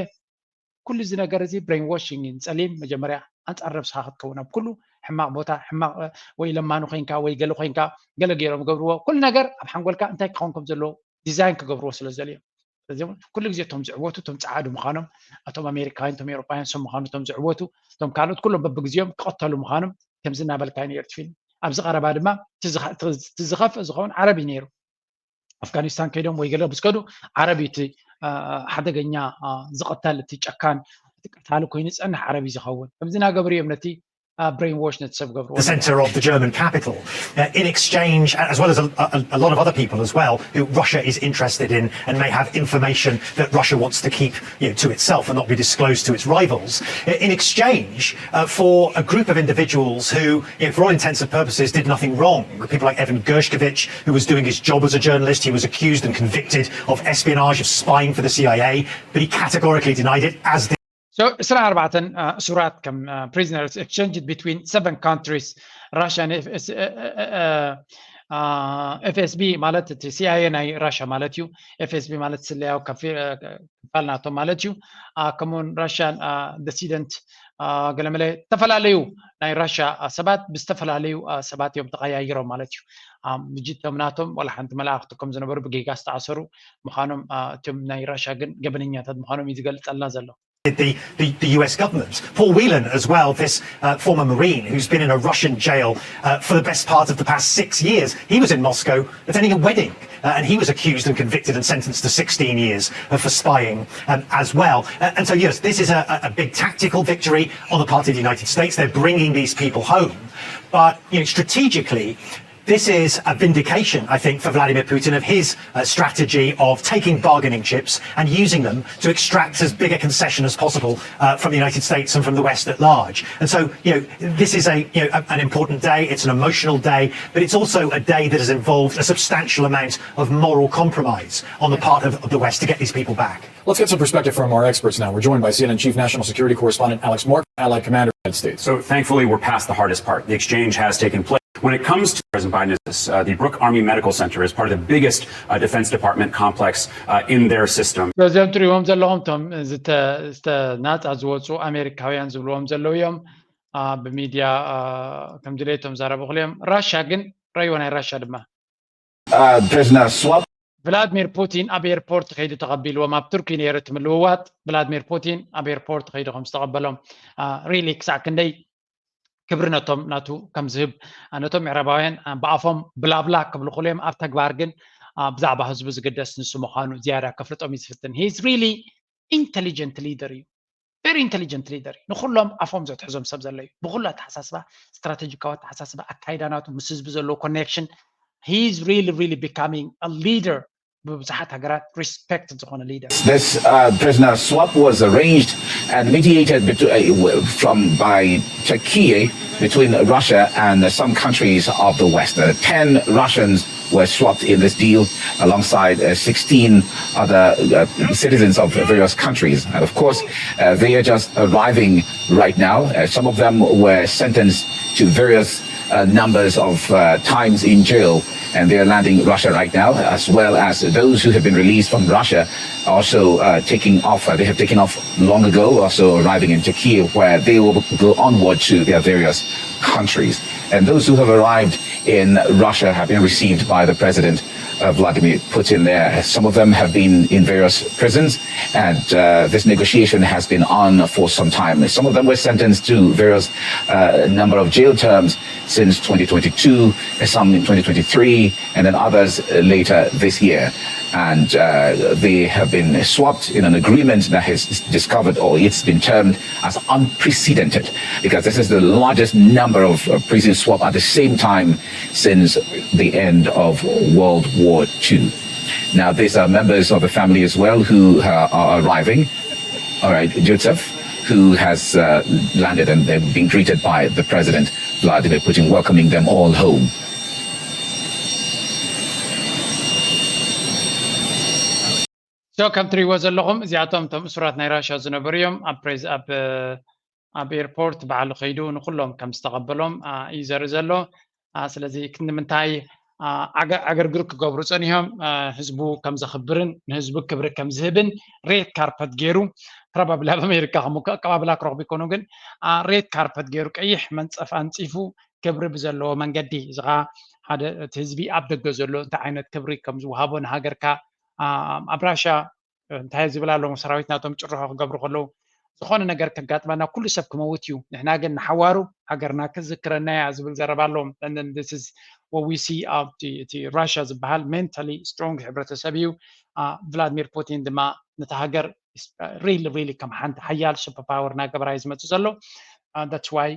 ኩሉ እዚ ነገር እዚ ብሬን ዋሽንግ እዩ። ንጸሊም መጀመርያ ኣንጻር ነብስኻ ክትከውን ኣብ ኩሉ ሕማቕ ቦታ ሕማቕ ወይ ለማኒ ኮይንካ ወይ ገለ ኮይንካ ገለ ገይሮም ገብርዎ ኩሉ ነገር ኣብ ሓንጎልካ እንታይ ክኸውን ከም ዘለዎ ዲዛይን ክገብርዎ ስለ ዝደልዮም ስለዚ እውን ኩሉ ግዜ እቶም ዝዕወቱ እቶም ጸዓዱ ምዃኖም፣ እቶም ኣሜሪካውያን፣ እቶም ኤውሮጳውያን ሰብ ምዃኑ እቶም ዝዕወቱ፣ እቶም ካልኦት ኩሎም በብግዜኦም ክቐተሉ ምዃኖም ከምዚ እናበልካ እዩ ነይሩ እቲ ፊልም። ኣብዚ ቀረባ ድማ እቲ ዝኸ- እቲ ዝኸፍእ ዝኸውን ዓረብ እዩ ነይሩ። ኣፍጋኒስታን ከይዶም ወይ ገለ ብዝከዱ ዓረብ እዩ እቲ ሓደገኛ ዝቕተል፣ እቲ ጨካን፣ እቲ ቀታሊ ኮይኑ ዝጸንሕ ዓረብ እዩ ዝኸውን። ከምዚ እናገበሩ እዮም ነቲ brainwash ነቲ ሰብ ገብርዎ። The center of the German capital, uh, in exchange, as well as a, a, a lot of other people as well, who Russia is interested in and may have information that Russia wants to keep, you know, to itself and not be disclosed to its rivals, uh, in exchange uh, for a group of individuals who, you know, for all intents and purposes, did nothing wrong. People like Evan Gershkovich, who was doing his job as a journalist, he was accused and convicted of espionage, of spying for the C I A, but he categorically denied it, as did So, እስራን ኣርባዕተን እሱራት ከም prisoners exchanged between seven countries, Russia and F S B ማለት እቲ C I A ናይ ራሻ ማለት እዩ። F S B ማለት ስለያዊ ክፋል ናቶም ማለት እዩ። ከምኡውን ራሽያን dissident ገለመለ ዝተፈላለዩ ናይ ራሻ ሰባት ብዝተፈላለዩ ሰባት እዮም ተቐያይሮም ማለት እዩ። ምጅቶም ናቶም ዋላ ሓንቲ መላእኽቲ ከም ዝነበሩ ብጌጋ ዝተኣሰሩ ምዃኖም እቶም ናይ ራሻ ግን ገበነኛታት ምዃኖም እዩ ዝገልጸልና ዘሎ። The, the, the U S government. Paul Whelan, as well, this uh, former Marine who's been in a Russian jail uh, for the best part of the past six years. He was in Moscow attending a wedding uh, and he was accused and convicted and sentenced to sixteen years uh, for spying um, as well. Uh, and so, yes, this is a, a big tactical victory on the part of the United States. They're bringing these people home. But you know, strategically, this is a vindication, I think, for Vladimir Putin of his uh, strategy of taking bargaining chips and using them to extract as big a concession as possible uh, from the United States and from the West at large. And so, you know, this is a, you know, a, an important day. It's an emotional day, but it's also a day that has involved a substantial amount of moral compromise on the part of, of the West to get these people back. Let's get some perspective from our experts now. We're joined by C N N Chief National Security Correspondent Alex Mark, allied commander of the United States. So thankfully, we're past the hardest part. The exchange has taken place. When it comes to President Biden, uh, the Brooke Army Medical Center is part of the biggest uh, Defense Department complex uh, in their system. እዞም ትሪእዎም ዘለኹም እቶም ዝተናፃ ዝወፁ ኣሜሪካውያን ዝብልዎም ዘለዉ እዮም። ብሚድያ ከም ድሌቶም ዛረቡ ክልዮም። ራሻ ግን ረይዎ ናይ ራሻ ድማ Uh, President Swap ቭላድሚር ፑቲን ኣብ ኤርፖርት ከይዱ ተቐቢልዎም። ኣብ ቱርኪ ነይሩ እቲ ምልውዋጥ። ቭላድሚር ፑቲን ኣብ ኤርፖርት ከይዱ ከም ዝተቐበሎም፣ ሪሊ ክሳዕ ክንደይ ክብሪ ነቶም ናቱ ከም ዝህብ፣ ነቶም ምዕራባውያን ብኣፎም ብላብላ ክብሉ ክልዮም፣ ኣብ ተግባር ግን ብዛዕባ ህዝቡ ዝግደስ ንሱ ምዃኑ ዝያዳ ከፍልጦም እዩ ዝፍትን። He is really intelligent leader እዩ። Very intelligent leader እዩ። ንኹሎም ኣፎም ዘትሕዞም ሰብ ዘሎ እዩ። ብኹሉ ኣተሓሳስባ፣ ስትራቴጂካዊ ኣተሓሳስባ፣ ኣካይዳ ናቱ ምስ ህዝቢ ዘለዎ ኮኔክሽን፣ he is really really becoming a leader ብብዙሓት ሃገራት respect ዝኾነ leader። This uh, prisoner swap was arranged and mediated between, uh, from by Turkey between Russia and some countries of the West. Uh, Ten Russians were swapped in this deal alongside uh, sixteen other uh, citizens of various countries. And of course, uh, they are just arriving right now. Uh, some of them were sentenced to various uh, numbers of uh, times in jail, and they are landing Russia right now, as well as those who have been released from Russia also uh, taking off. Uh, they have taken off long ago, also arriving in Turkey, where they will go onward to their various countries. And those who have arrived in Russia have been received by the president, uh, Vladimir Putin there. Some of them have been in various prisons, and uh, this negotiation has been on for some time. Some of them were sentenced to various uh, number of jail terms since twenty twenty-two, some in twenty twenty-three, and then others later this year. And uh, they have been swapped in an agreement that has discovered, or it's been termed as unprecedented, because this is the largest number of uh, prison swap at the same time since the end of World War Two. Now, these are members of the family as well who uh, are arriving. All right, Joseph, who has uh, landed and they've been greeted by the president, Vladimir Putin, welcoming them all home. So ከም ትሪእዎ ዘለኹም እዚኣቶም እቶም እሱራት ናይ ራሻ ዝነበሩ እዮም። ኣብ ፕሬዝ ኣብ ኣብ ኤርፖርት ባዕሉ ከይዱ ንኩሎም ከም ዝተቐበሎም እዩ ዘርኢ ዘሎ። ስለዚ ክንዲ ምንታይ ዕግርግር ክገብሩ ፀኒሖም፣ ህዝቡ ከም ዘኽብርን ንህዝቡ ክብሪ ከም ዝህብን ሬድ ካርፐት ገይሩ፣ ፕሮባብሊ ኣብ ኣሜሪካ ከም ኣቀባብላ ክረኽቡ ይኮኑ፣ ግን ሬድ ካርፐት ገይሩ ቀይሕ መንፀፍ ኣንፂፉ ክብሪ ብዘለዎ መንገዲ፣ እዚ ከዓ ሓደ እቲ ህዝቢ ኣብ ደገ ዘሎ እንታይ ዓይነት ክብሪ ከም ዝወሃቦ ንሃገርካ ኣብ ራሻ እንታይ ዝብል ኣለዎም ሰራዊት ናቶም ጭርሖ ክገብሩ ከለዉ ዝኾነ ነገር ከጋጥመና ኩሉ ሰብ ክመውት እዩ፣ ንሕና ግን ንሓዋሩ ሃገርና ክዝክረና እያ ዝብል ዘረባ ኣለዎም። ወዊሲ እቲ ራሽያ ዝበሃል ሜንታሊ ስትሮንግ ሕብረተሰብ እዩ። ቭላድሚር ፑቲን ድማ ነቲ ሃገር ሪሊ ሪሊ ከም ሓንቲ ሓያል ሱፐር ፓወር እናገበራ እዩ ዝመፅእ ዘሎ። ዳትስ ዋይ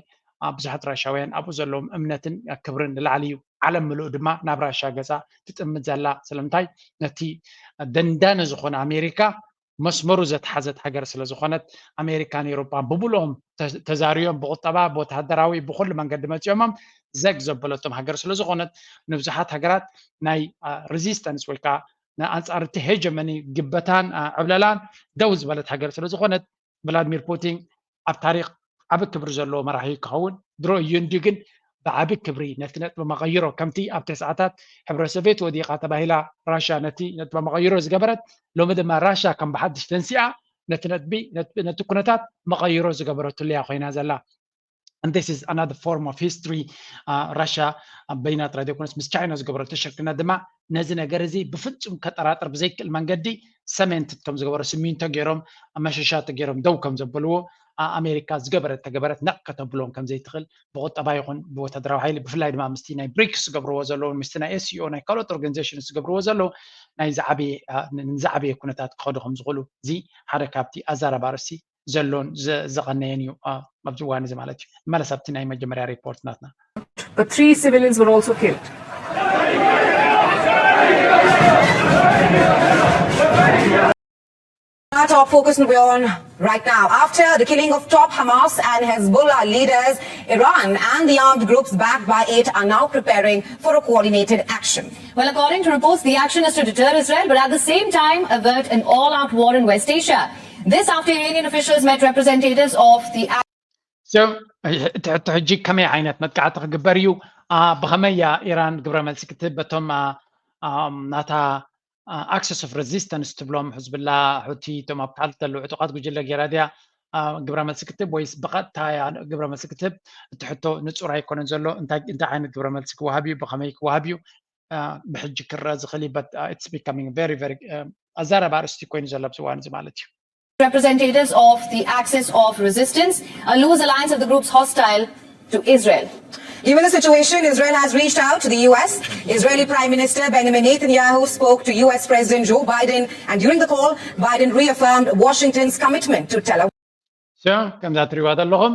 ብዙሓት ራሻውያን ኣብኡ ዘለዎም እምነትን ክብርን ንላዕሊ እዩ። ዓለም ምሉእ ድማ ናብ ራሻ ገፃ ትጥምት ዘላ ስለምንታይ ነቲ ደንዳነ ዝኾነ ኣሜሪካ መስመሩ ዘትሓዘት ሃገር ስለ ዝኾነት ኣሜሪካን ኤሮጳን ብምልኦም ተዛርዮም ብቁጠባ ብወተሃደራዊ ብኩሉ መንገዲ መፂኦሞም ዘግ ዘበለቶም ሃገር ስለ ዝኾነት ንብዙሓት ሃገራት ናይ ሬዚስተንስ ወይ ከዓ ንኣንፃር እቲ ሄጀመኒ ግበታን ዕብለላን ደው ዝበለት ሃገር ስለ ዝኾነት ቭላድሚር ፑቲን ኣብ ታሪክ ዓቢ ክብሪ ዘለዎ መራሒ ክኸውን ድሮ እዩ እንዲ ግን ብዓቢ ክብሪ ነቲ ነጥቢ መቐይሮ ከምቲ ኣብ ተስዓታት ሕብረ ሶቬት ወዲቓ ተባሂላ ራሻ ነቲ ነጥቢ መቐይሮ ዝገበረት ሎሚ ድማ ራሻ ከም ብሓድሽ ተንሲኣ ነቲ ነጥቢ ነቲ ኩነታት መቐይሮ ዝገበረትሉ እያ ኮይና ዘላ። And this is another form of history. ራሻ በይናት ራድዮ ኮነስ ምስ ቻይና ዝገበረቶ ሽርክነት ድማ ነዚ ነገር እዚ ብፍጹም ከጠራጥር ብዘይክእል መንገዲ ሰሜንት ከም ዝገበሮ ስሚንቶ ገይሮም መሸሻቲ ገይሮም ደው ከም ዘበልዎ ኣሜሪካ ዝገበረት ተገበረት ነቕ ከተብሎም ከም ዘይትኽእል ብቁጠባ ይኹን ብወታደራዊ ሓይሊ ብፍላይ ድማ ምስቲ ናይ ብሪክስ ዝገብርዎ ዘለውን ምስቲ ናይ ኤስሲኦ ናይ ካልኦት ኦርጋኒዜሽን ዝገብርዎ ዘለዉ ናይ ዝዓበየ ኩነታት ክኸዱ ከም ዝኽእሉ እዚ ሓደ ካብቲ ኣዛረባ ርእሲ ዘሎን ዘቐነየን እዩ ኣብዚ እዋን እዚ ማለት እዩ። መለስ ኣብቲ ናይ መጀመርያ ሪፖርት ናትና But three civilians were also killed. Our top focus we're on right now. After the killing of top Hamas and Hezbollah leaders, Iran and the armed groups backed by it are now preparing for a coordinated action. Well, according to reports, the action is to deter Israel, but at the same time avert an all-out war in West Asia. This after Iranian officials met representatives of the ሕቶ ሕጂ ከመይ ዓይነት መጥቃዕቲ ክግበር እዩ? ብኸመይ እያ ኢራን ግብረ መልሲ ክትህብ በቶም ናታ ኣክሰስ ኦፍ ሬዚስተንስ ትብሎም ሕዝብላ ሑቲ እቶም ኣብ ታሕቲ ዘለዉ ዕጡቃት ጉጅለ ገይራ ድያ ግብረ መልሲ ክትህብ ወይስ ብቐጥታ እያ ግብረ መልሲ ክትህብ? እቲ ሕቶ ንፁር ኣይኮነን ዘሎ። እንታይ ዓይነት ግብረ መልሲ ክወሃብ እዩ? ብኸመይ ክወሃብ እዩ? ብሕጂ ክረአ ዝኽእል እዩ። But it's becoming very very ኣዛራቢ ኣርእስቲ ኮይኑ ዘሎ ኣብዚ እዋን እዚ ማለት እዩ። Representatives of the Axis of Resistance, a loose alliance of the groups hostile to Israel. Given the situation, Israel has reached out to the U S. Israeli Prime Minister Benjamin Netanyahu spoke to U S President Joe Biden, and during the call, Biden reaffirmed Washington's commitment to Tel Aviv. ከምዛ ትሪዋ ዘለኹም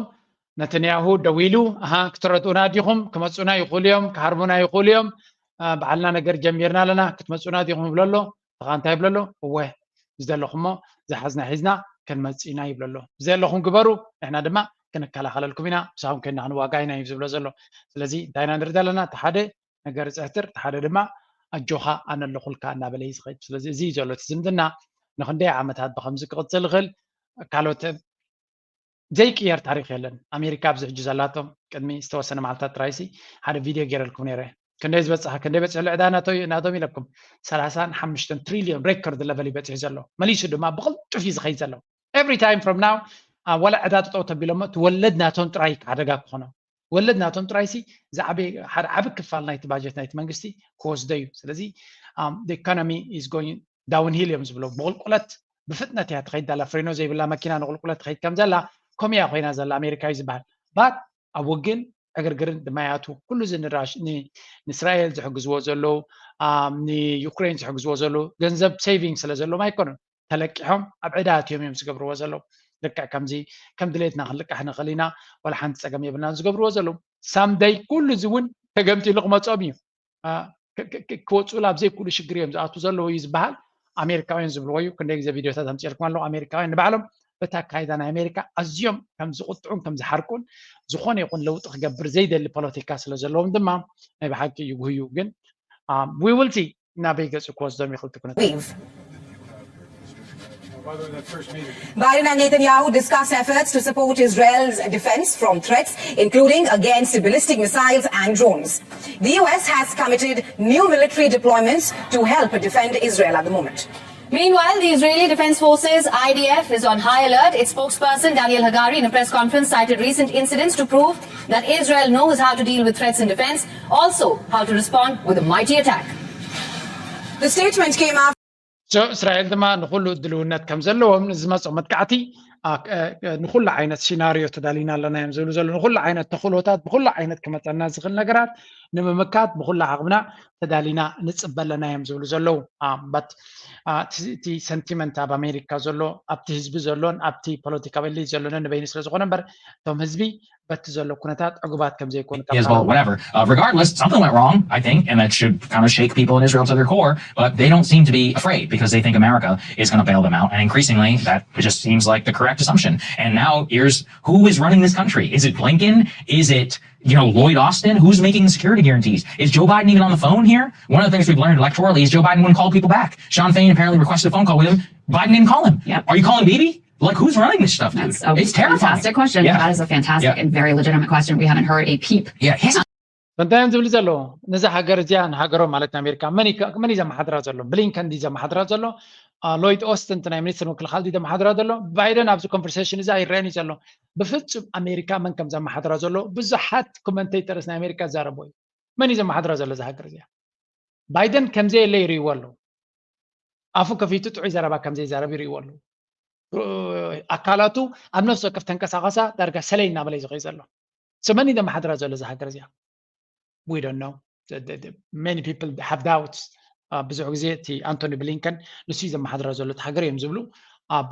ነተንያሁ ደዊሉ ኣሃ ክትረድኡና ዲኹም ክመፁና ይኽእሉ እዮም ክሃርሙና ይኽእሉ እዮም በዓልና ነገር ጀሚርና ኣለና ክትመፁና ዲኹም ይብሎ ኣሎ ተኻ እንታይ ይብሎ ኣሎ እወ ዝደለኹሞ ዝሓዝና ሒዝና ክንመፅእ ኢና ይብሎ ኣሎ ብዘለኹም ግበሩ ንሕና ድማ ክንከላኸለልኩም ኢና ምሳኹም ኮይና ክንዋጋ ኢና እዩ ዝብሎ ዘሎ ስለዚ እንታይ ኢና ንርኢ ዘለና እቲ ሓደ ነገር ይፅሕትር እቲ ሓደ ድማ ኣጆኻ ኣነ ኣለኹልካ እናበለ እዩ ዝኸይድ ስለዚ እዚ እዩ ዘሎ እቲ ዝምድና ንክንደይ ዓመታት ብከምዚ ክቕፅል ይኽእል ካልኦት ዘይቅየር ታሪክ የለን ኣሜሪካ ኣብዚ ሕጂ ዘላቶ ቅድሚ ዝተወሰነ መዓልታት ጥራይሲ ሓደ ቪድዮ ገይረልኩም ነይረ ክንደይ ዝበፅሐ ክንደይ በፅሑ ልዕዳ ናቶም ኢለኩም ሰላሳን ሓሙሽተን ትሪልዮን ሬኮርድ ለቨል ይበፅሑ ዘሎ መሊሱ ድማ ብቅልጡፍ እዩ ዝኸይድ ዘሎ every time from now ዋላ ዕዳ ጠጠው ተቢሎሞ እቲ ወለድ ናቶም ጥራይ ሓደጋ ክኾኖም ወለድ ናቶም ጥራይሲ ዝዓበየ ሓደ ዓቢ ክፋል ናይቲ ባጀት ናይቲ መንግስቲ ክወስዶ እዩ ስለዚ ኢኮኖሚ is going downhill እዮም ዝብሎ ብቁልቁለት ብፍጥነት እያ ትኸይድ ኣላ ፍሬኖ ዘይብላ መኪና ንቁልቁለት ትኸይድ ከም ዘላ ከምኡ እያ ኮይና ዘላ ኣሜሪካ እዩ ዝበሃል but ኣብ ውግን ዕግርግርን ድማ ይኣትዉ ኩሉ እዚ ንራሽ ንእስራኤል ዝሕግዝዎ ዘለዉ ንዩክሬን ዝሕግዝዎ ዘለዉ ገንዘብ ሴቪንግ ስለ ዘለዎም ኣይኮኑን ተለቂሖም ኣብ ዕዳ ኣትዮም እዮም ዝገብርዎ ዘለዉ ልክዕ ከምዚ ከም ድሌትና ክንልቃሕ ንኽእል ኢና ዋላ ሓንቲ ፀገም የብልና ዝገብርዎ ዘለዉ ሳምደይ ኩሉ እዚ እውን ተገምጢሉ ክመፆም እዩ ክወፅኡ ላብ ዘይክእሉ ሽግር እዮም ዝኣቱ ዘለዉ እዩ ዝበሃል ኣሜሪካውያን ዝብልዎ እዩ ክንደይ ግዜ ቪድዮታት ኣምፅልኩም ኣለዉ ኣሜሪካውያን ንባዕሎም በቲ ኣካይዳ ናይ ኣሜሪካ ኣዝዮም ከም ዝቁጥዑን ከም ዝሓርቁን ዝኾነ ይኹን ለውጢ ክገብር ዘይደሊ ፖለቲካ ስለ ዘለዎም ድማ ናይ ብሓቂ ይጉህዩ ግን we will see ናበይ ገፁ ክወስዶም ይኽእል ትኩነት Biden and Netanyahu discuss efforts to support Israel's defense from threats, including against ballistic missiles and drones. The U S has committed new military deployments to help defend Israel at the moment. Meanwhile, the Israeli Defense Forces, I D F, is on high alert. Its spokesperson, Daniel Hagari, in a press conference, cited recent incidents to prove that Israel knows how to deal with threats in defense, also how to respond with a mighty attack. The statement came after So እስራኤል ድማ ንኩሉ ድልውነት ከም ዘለዎም ንዝመፅኦ መጥቃዕቲ ንኩሉ ዓይነት ሲናሪዮ ተዳሊና ኣለና እዮም ዝብሉ ዘለዉ። ንኩሉ ዓይነት ተኽእሎታት ብኩሉ ዓይነት ክመፀና ዝኽእል ነገራት ንምምካት ብኩሉ ዓቕምና ተዳሊና ንፅበ ኣለና እዮም ዝብሉ ዘለዉ። But እቲ ሰንቲመንት ኣብ ኣሜሪካ ዘሎ ኣብቲ ህዝቢ ዘሎን ኣብቲ ፖለቲካዊ ኤሊት ዘሎን ንበይኑ ስለ ዝኾነ እምበር እቶም ህዝቢ በቲ ዘሎ ኩነታት ዕጉባት ከም ዘይኮኑ ካብ Hezbollah, whatever. Uh, regardless, something went wrong, I think, and that should kind of shake people in Israel to their core. But they don't seem to be afraid because they think America is going to bail them out. And increasingly, that just seems like the correct assumption. And now here's who is running this country. Is it Blinken? Is it, you know, Lloyd Austin? Who's making the security guarantees? Is Joe Biden even on the phone here? One of the things we've learned electorally is Joe Biden wouldn't call people back. Sean Fain apparently requested a phone call with him. Biden didn't call him. Yep. Are you calling Bibi? Like, who's running this stuff, dude? That's a It's terrifying. Fantastic question. Yeah. That is a fantastic Yeah. and very legitimate question. We haven't heard a peep. Yeah, his እንታይ እዮም ዝብል ዘሎ? ነዛ ሃገር እዚኣ ንሃገሮም ማለት ንኣሜሪካ መን እዩ ከ- መን እዩ ዘመሓድራ ዘሎ? ብሊንከን ድዩ ዘመሓድራ ዘሎ? ሎይድ ኦስትን እቲ ናይ ሚኒስትር ምክልኻል ድዩ ዘመሓድራ ዘሎ? ባይደን ኣብዚ ኮንቨርሴሽን እዚ ኣይረአን እዩ ዘሎ። ብፍጹም ኣሜሪካ መን ከም ዘመሓድራ ዘሎ ብዙሓት ኮመንቴተርስ ናይ ኣሜሪካ ይዛረቡ እዩ። መን እዩ ዘመሓድራ ዘሎ እዛ ሃገር እዚኣ? ባይደን ከምዘየለ ይርእይዎ ኣለዉ። ኣፉ ከፊቱ ጥዑይ ዘረባ ከምዘይዛረብ ይርእይዎ ኣለዉ። ኣካላቱ ኣብ ነፍሲ ወከፍ ተንቀሳቐሳ ዳርጋ ሰለይ እናበለ እዩ ዝኸይ ዘሎ። So መን እዩ ዘመሓድራ ዘሎ እዛ ሃገር እዚኣ? We don't know. Many people have doubts. ብዙሕ ግዜ እቲ ኣንቶኒ ብሊንከን ንሱ እዩ ዘመሓድራ ዘሎ እቲ ሃገር እዮም ዝብሉ።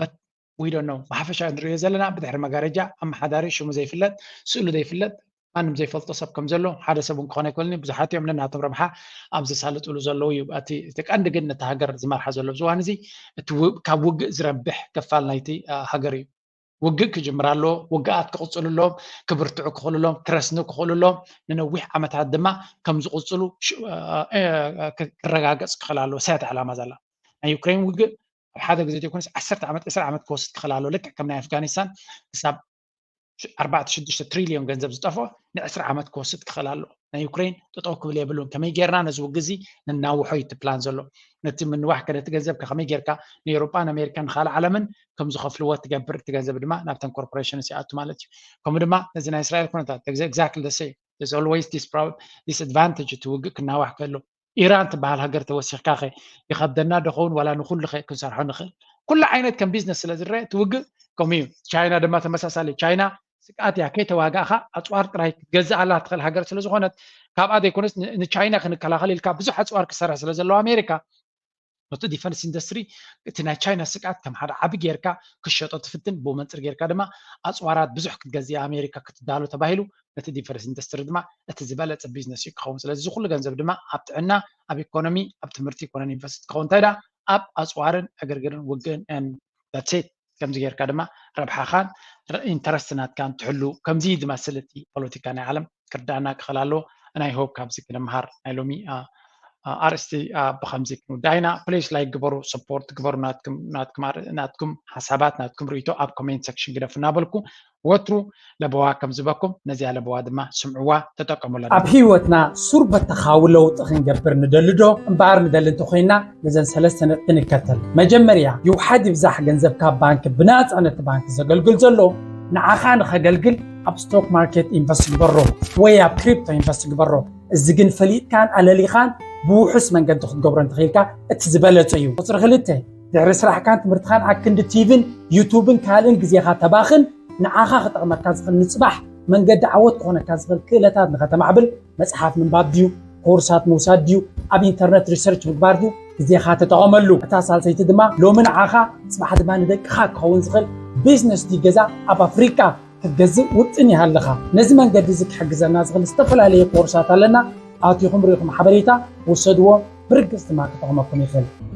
But we don't know. ብሓፈሻ ንሪኦ ዘለና ብድሕሪ መጋረጃ ኣመሓዳሪ ሽሙ ዘይፍለጥ ስእሉ ዘይፍለጥ ማንም ዘይፈልጦ ሰብ ከም ዘሎ ሓደ ሰብ እውን ክኾነ ኣይክእልን እዩ። ብዙሓት እዮም ነናቶም ረብሓ ኣብ ዘሳልጥሉ ዘለዉ እዩ። እቲ ቀንዲ ግን ነቲ ሃገር ዝመርሓ ዘሎ ኣብዚ እዋን እዚ ካብ ውግእ ዝረብሕ ክፋል ናይቲ ሃገር እዩ። ውግእ ክጅምር ኣለዎ። ውግኣት ክቕፅሉ ኣለዎም። ክብርትዑ ክኽእሉ ኣለዎም። ክረስኑ ክኽእሉ ኣለዎም። ንነዊሕ ዓመታት ድማ ከም ዝቕፅሉ ክረጋገፅ ክኽእል ኣለዎ። ሰያት ዕላማ ዘላ ናይ ዩክሬን ውግእ ኣብ ሓደ ግዜ ዘይኮነስ ዓሰርተ ዓመት ዕስራ ዓመት ክወስድ ክኽእል ኣለዎ። ልክዕ ከም ናይ ኣፍጋኒስታን ክሳብ ኣርባዕተ ሽዱሽተ ትሪልዮን ገንዘብ ዝጠፍኦ ንዕስራ ዓመት ክወስድ ክኽእል ኣለዎ። ናይ ዩክሬን ጠጠው ክብል የብሉን። ከመይ ጌርና ነዚ ውግእ እዚ ነናውሖ እዩ እቲ ፕላን ዘሎ። ነቲ ምንዋሕ ከ ነቲ ገንዘብ ከ ከመይ ጌርካ ንኤውሮጳን ኣሜሪካን ንኻልእ ዓለምን ከም ዝኸፍልዎ ትገብር። እቲ ገንዘብ ድማ ናብተን ኮርፖሬሽንስ ይኣቱ ማለት እዩ። ከምኡ ድማ ነዚ ናይ እስራኤል ኩነታት exactly the same. There's always this problem, this advantage እቲ ውግእ ክናዋሕ ከሎ ኢራን ትበሃል ሃገር ተወሲኽካ ኸ ይኸብደና ደኸውን ዋላ ንኹሉ ኸ ክንሰርሖ ንኽእል? ኩሉ ዓይነት ከም ቢዝነስ ስለ ዝረአ እቲ ውግእ ከምኡ እዩ። ቻይና ድማ ተመሳሳሊ። ቻይና ስግኣት እያ ከይተዋጋእኻ ኣፅዋር ጥራይ ክትገዝእ ኣላ ትኽእል ሃገር ስለ ዝኾነት ካብኣ ዘይኮነስ ንቻይና ክንከላኸል ኢልካ ብዙሕ ኣፅዋር ክሰርሕ ስለ ዘለዎ ኣሜሪካ ነቲ ዲፈንስ ኢንዱስትሪ እቲ ናይ ቻይና ስግኣት ከም ሓደ ዓቢ ጌርካ ክሸጦ ትፍትን ብኡ መንፅር ጌርካ ድማ ኣፅዋራት ብዙሕ ክትገዝእ ኣሜሪካ ክትዳሎ ተባሂሉ ነቲ ዲፈንስ ኢንዱስትሪ ድማ እቲ ዝበለፀ ቢዝነስ እዩ ክኸውን። ስለዚ እዚ ኩሉ ገንዘብ ድማ ኣብ ጥዕና፣ ኣብ ኢኮኖሚ፣ ኣብ ትምህርቲ ይኮነን ኢንቨስት ክኸውን እንታይ ዳ ኣብ ኣፅዋርን ዕግርግርን ውግእን that's it። ከምዚ ጌርካ ድማ ረብሓኻን ኢንተረስት ናትካን ትሕሉ። ከምዚ ዝመስል እቲ ፖለቲካ ናይ ዓለም ክርዳእና ክኽእል ኣለዎ። ናይ ሆፕ ካብዚ ክንምሃር ናይ ሎሚ ኣርእስቲ ብከምዚ ክንውዳእ ኢና። ፕሊስ ላይክ ግበሩ፣ ሰፖርት ግበሩ። ናትኩም ሓሳባት ናትኩም ርእይቶ ኣብ ኮሜንት ሴክሽን ግደፉ እናበልኩ ወትሩ ለበዋ ከም ዝበኩም ነዚኣ ለበዋ ድማ ስምዕዋ ተጠቀሙላ። ኣብ ህይወትና ሱር በተኻዊ ለውጢ ክንገብር ንደሊ ዶ? እምበኣር ንደሊ እንተኮይና ነዘን ሰለስተ ነጥቢ ንከተል። መጀመርያ ይውሓድ ይብዛሕ ገንዘብካ ባንክ ብናፃ ነቲ ባንክ ዘገልግል ዘሎ ንዓኻ ንኸገልግል ኣብ ስቶክ ማርኬት ኢንቨስት ግበሮ ወይ ኣብ ክሪፕቶ ኢንቨስት ግበሮ። እዚ ግን ፈሊጥካን ኣለሊኻን ብውሑስ መንገዲ ክትገብሮ እንተኽኢልካ እቲ ዝበለጸ እዩ። ቁፅሪ ክልተ ድሕሪ ስራሕካን ትምህርትኻን ኣክንዲ ቲቪን ዩቱብን ካልእን ግዜኻ ተባኽን ንዓኻ ክጠቕመካ ዝኽእል ንፅባሕ መንገዲ ዓወት ክኾነካ ዝኽእል ክእለታት ንኸተማዕብል መፅሓፍ ምንባብ ድዩ ኮርሳት ምውሳድ ድዩ ኣብ ኢንተርነት ሪሰርች ምግባር ድዩ ግዜኻ ተጠቐመሉ። እታ ሳልሰይቲ ድማ ሎሚ ንዓኻ ፅባሕ ድማ ንደቅኻ ክኸውን ዝኽእል ቢዝነስ ድዩ ገዛ ኣብ ኣፍሪቃ ክትገዝእ ውጥን ይሃልኻ። ነዚ መንገዲ እዚ ክሕግዘና ዝኽእል ዝተፈላለየ ኮርሳት ኣለና። ኣቲኹም ርኢኹም ሓበሬታ ውሰድዎ ብርግፅ ድማ ክጠቕመኩም ይኽእል።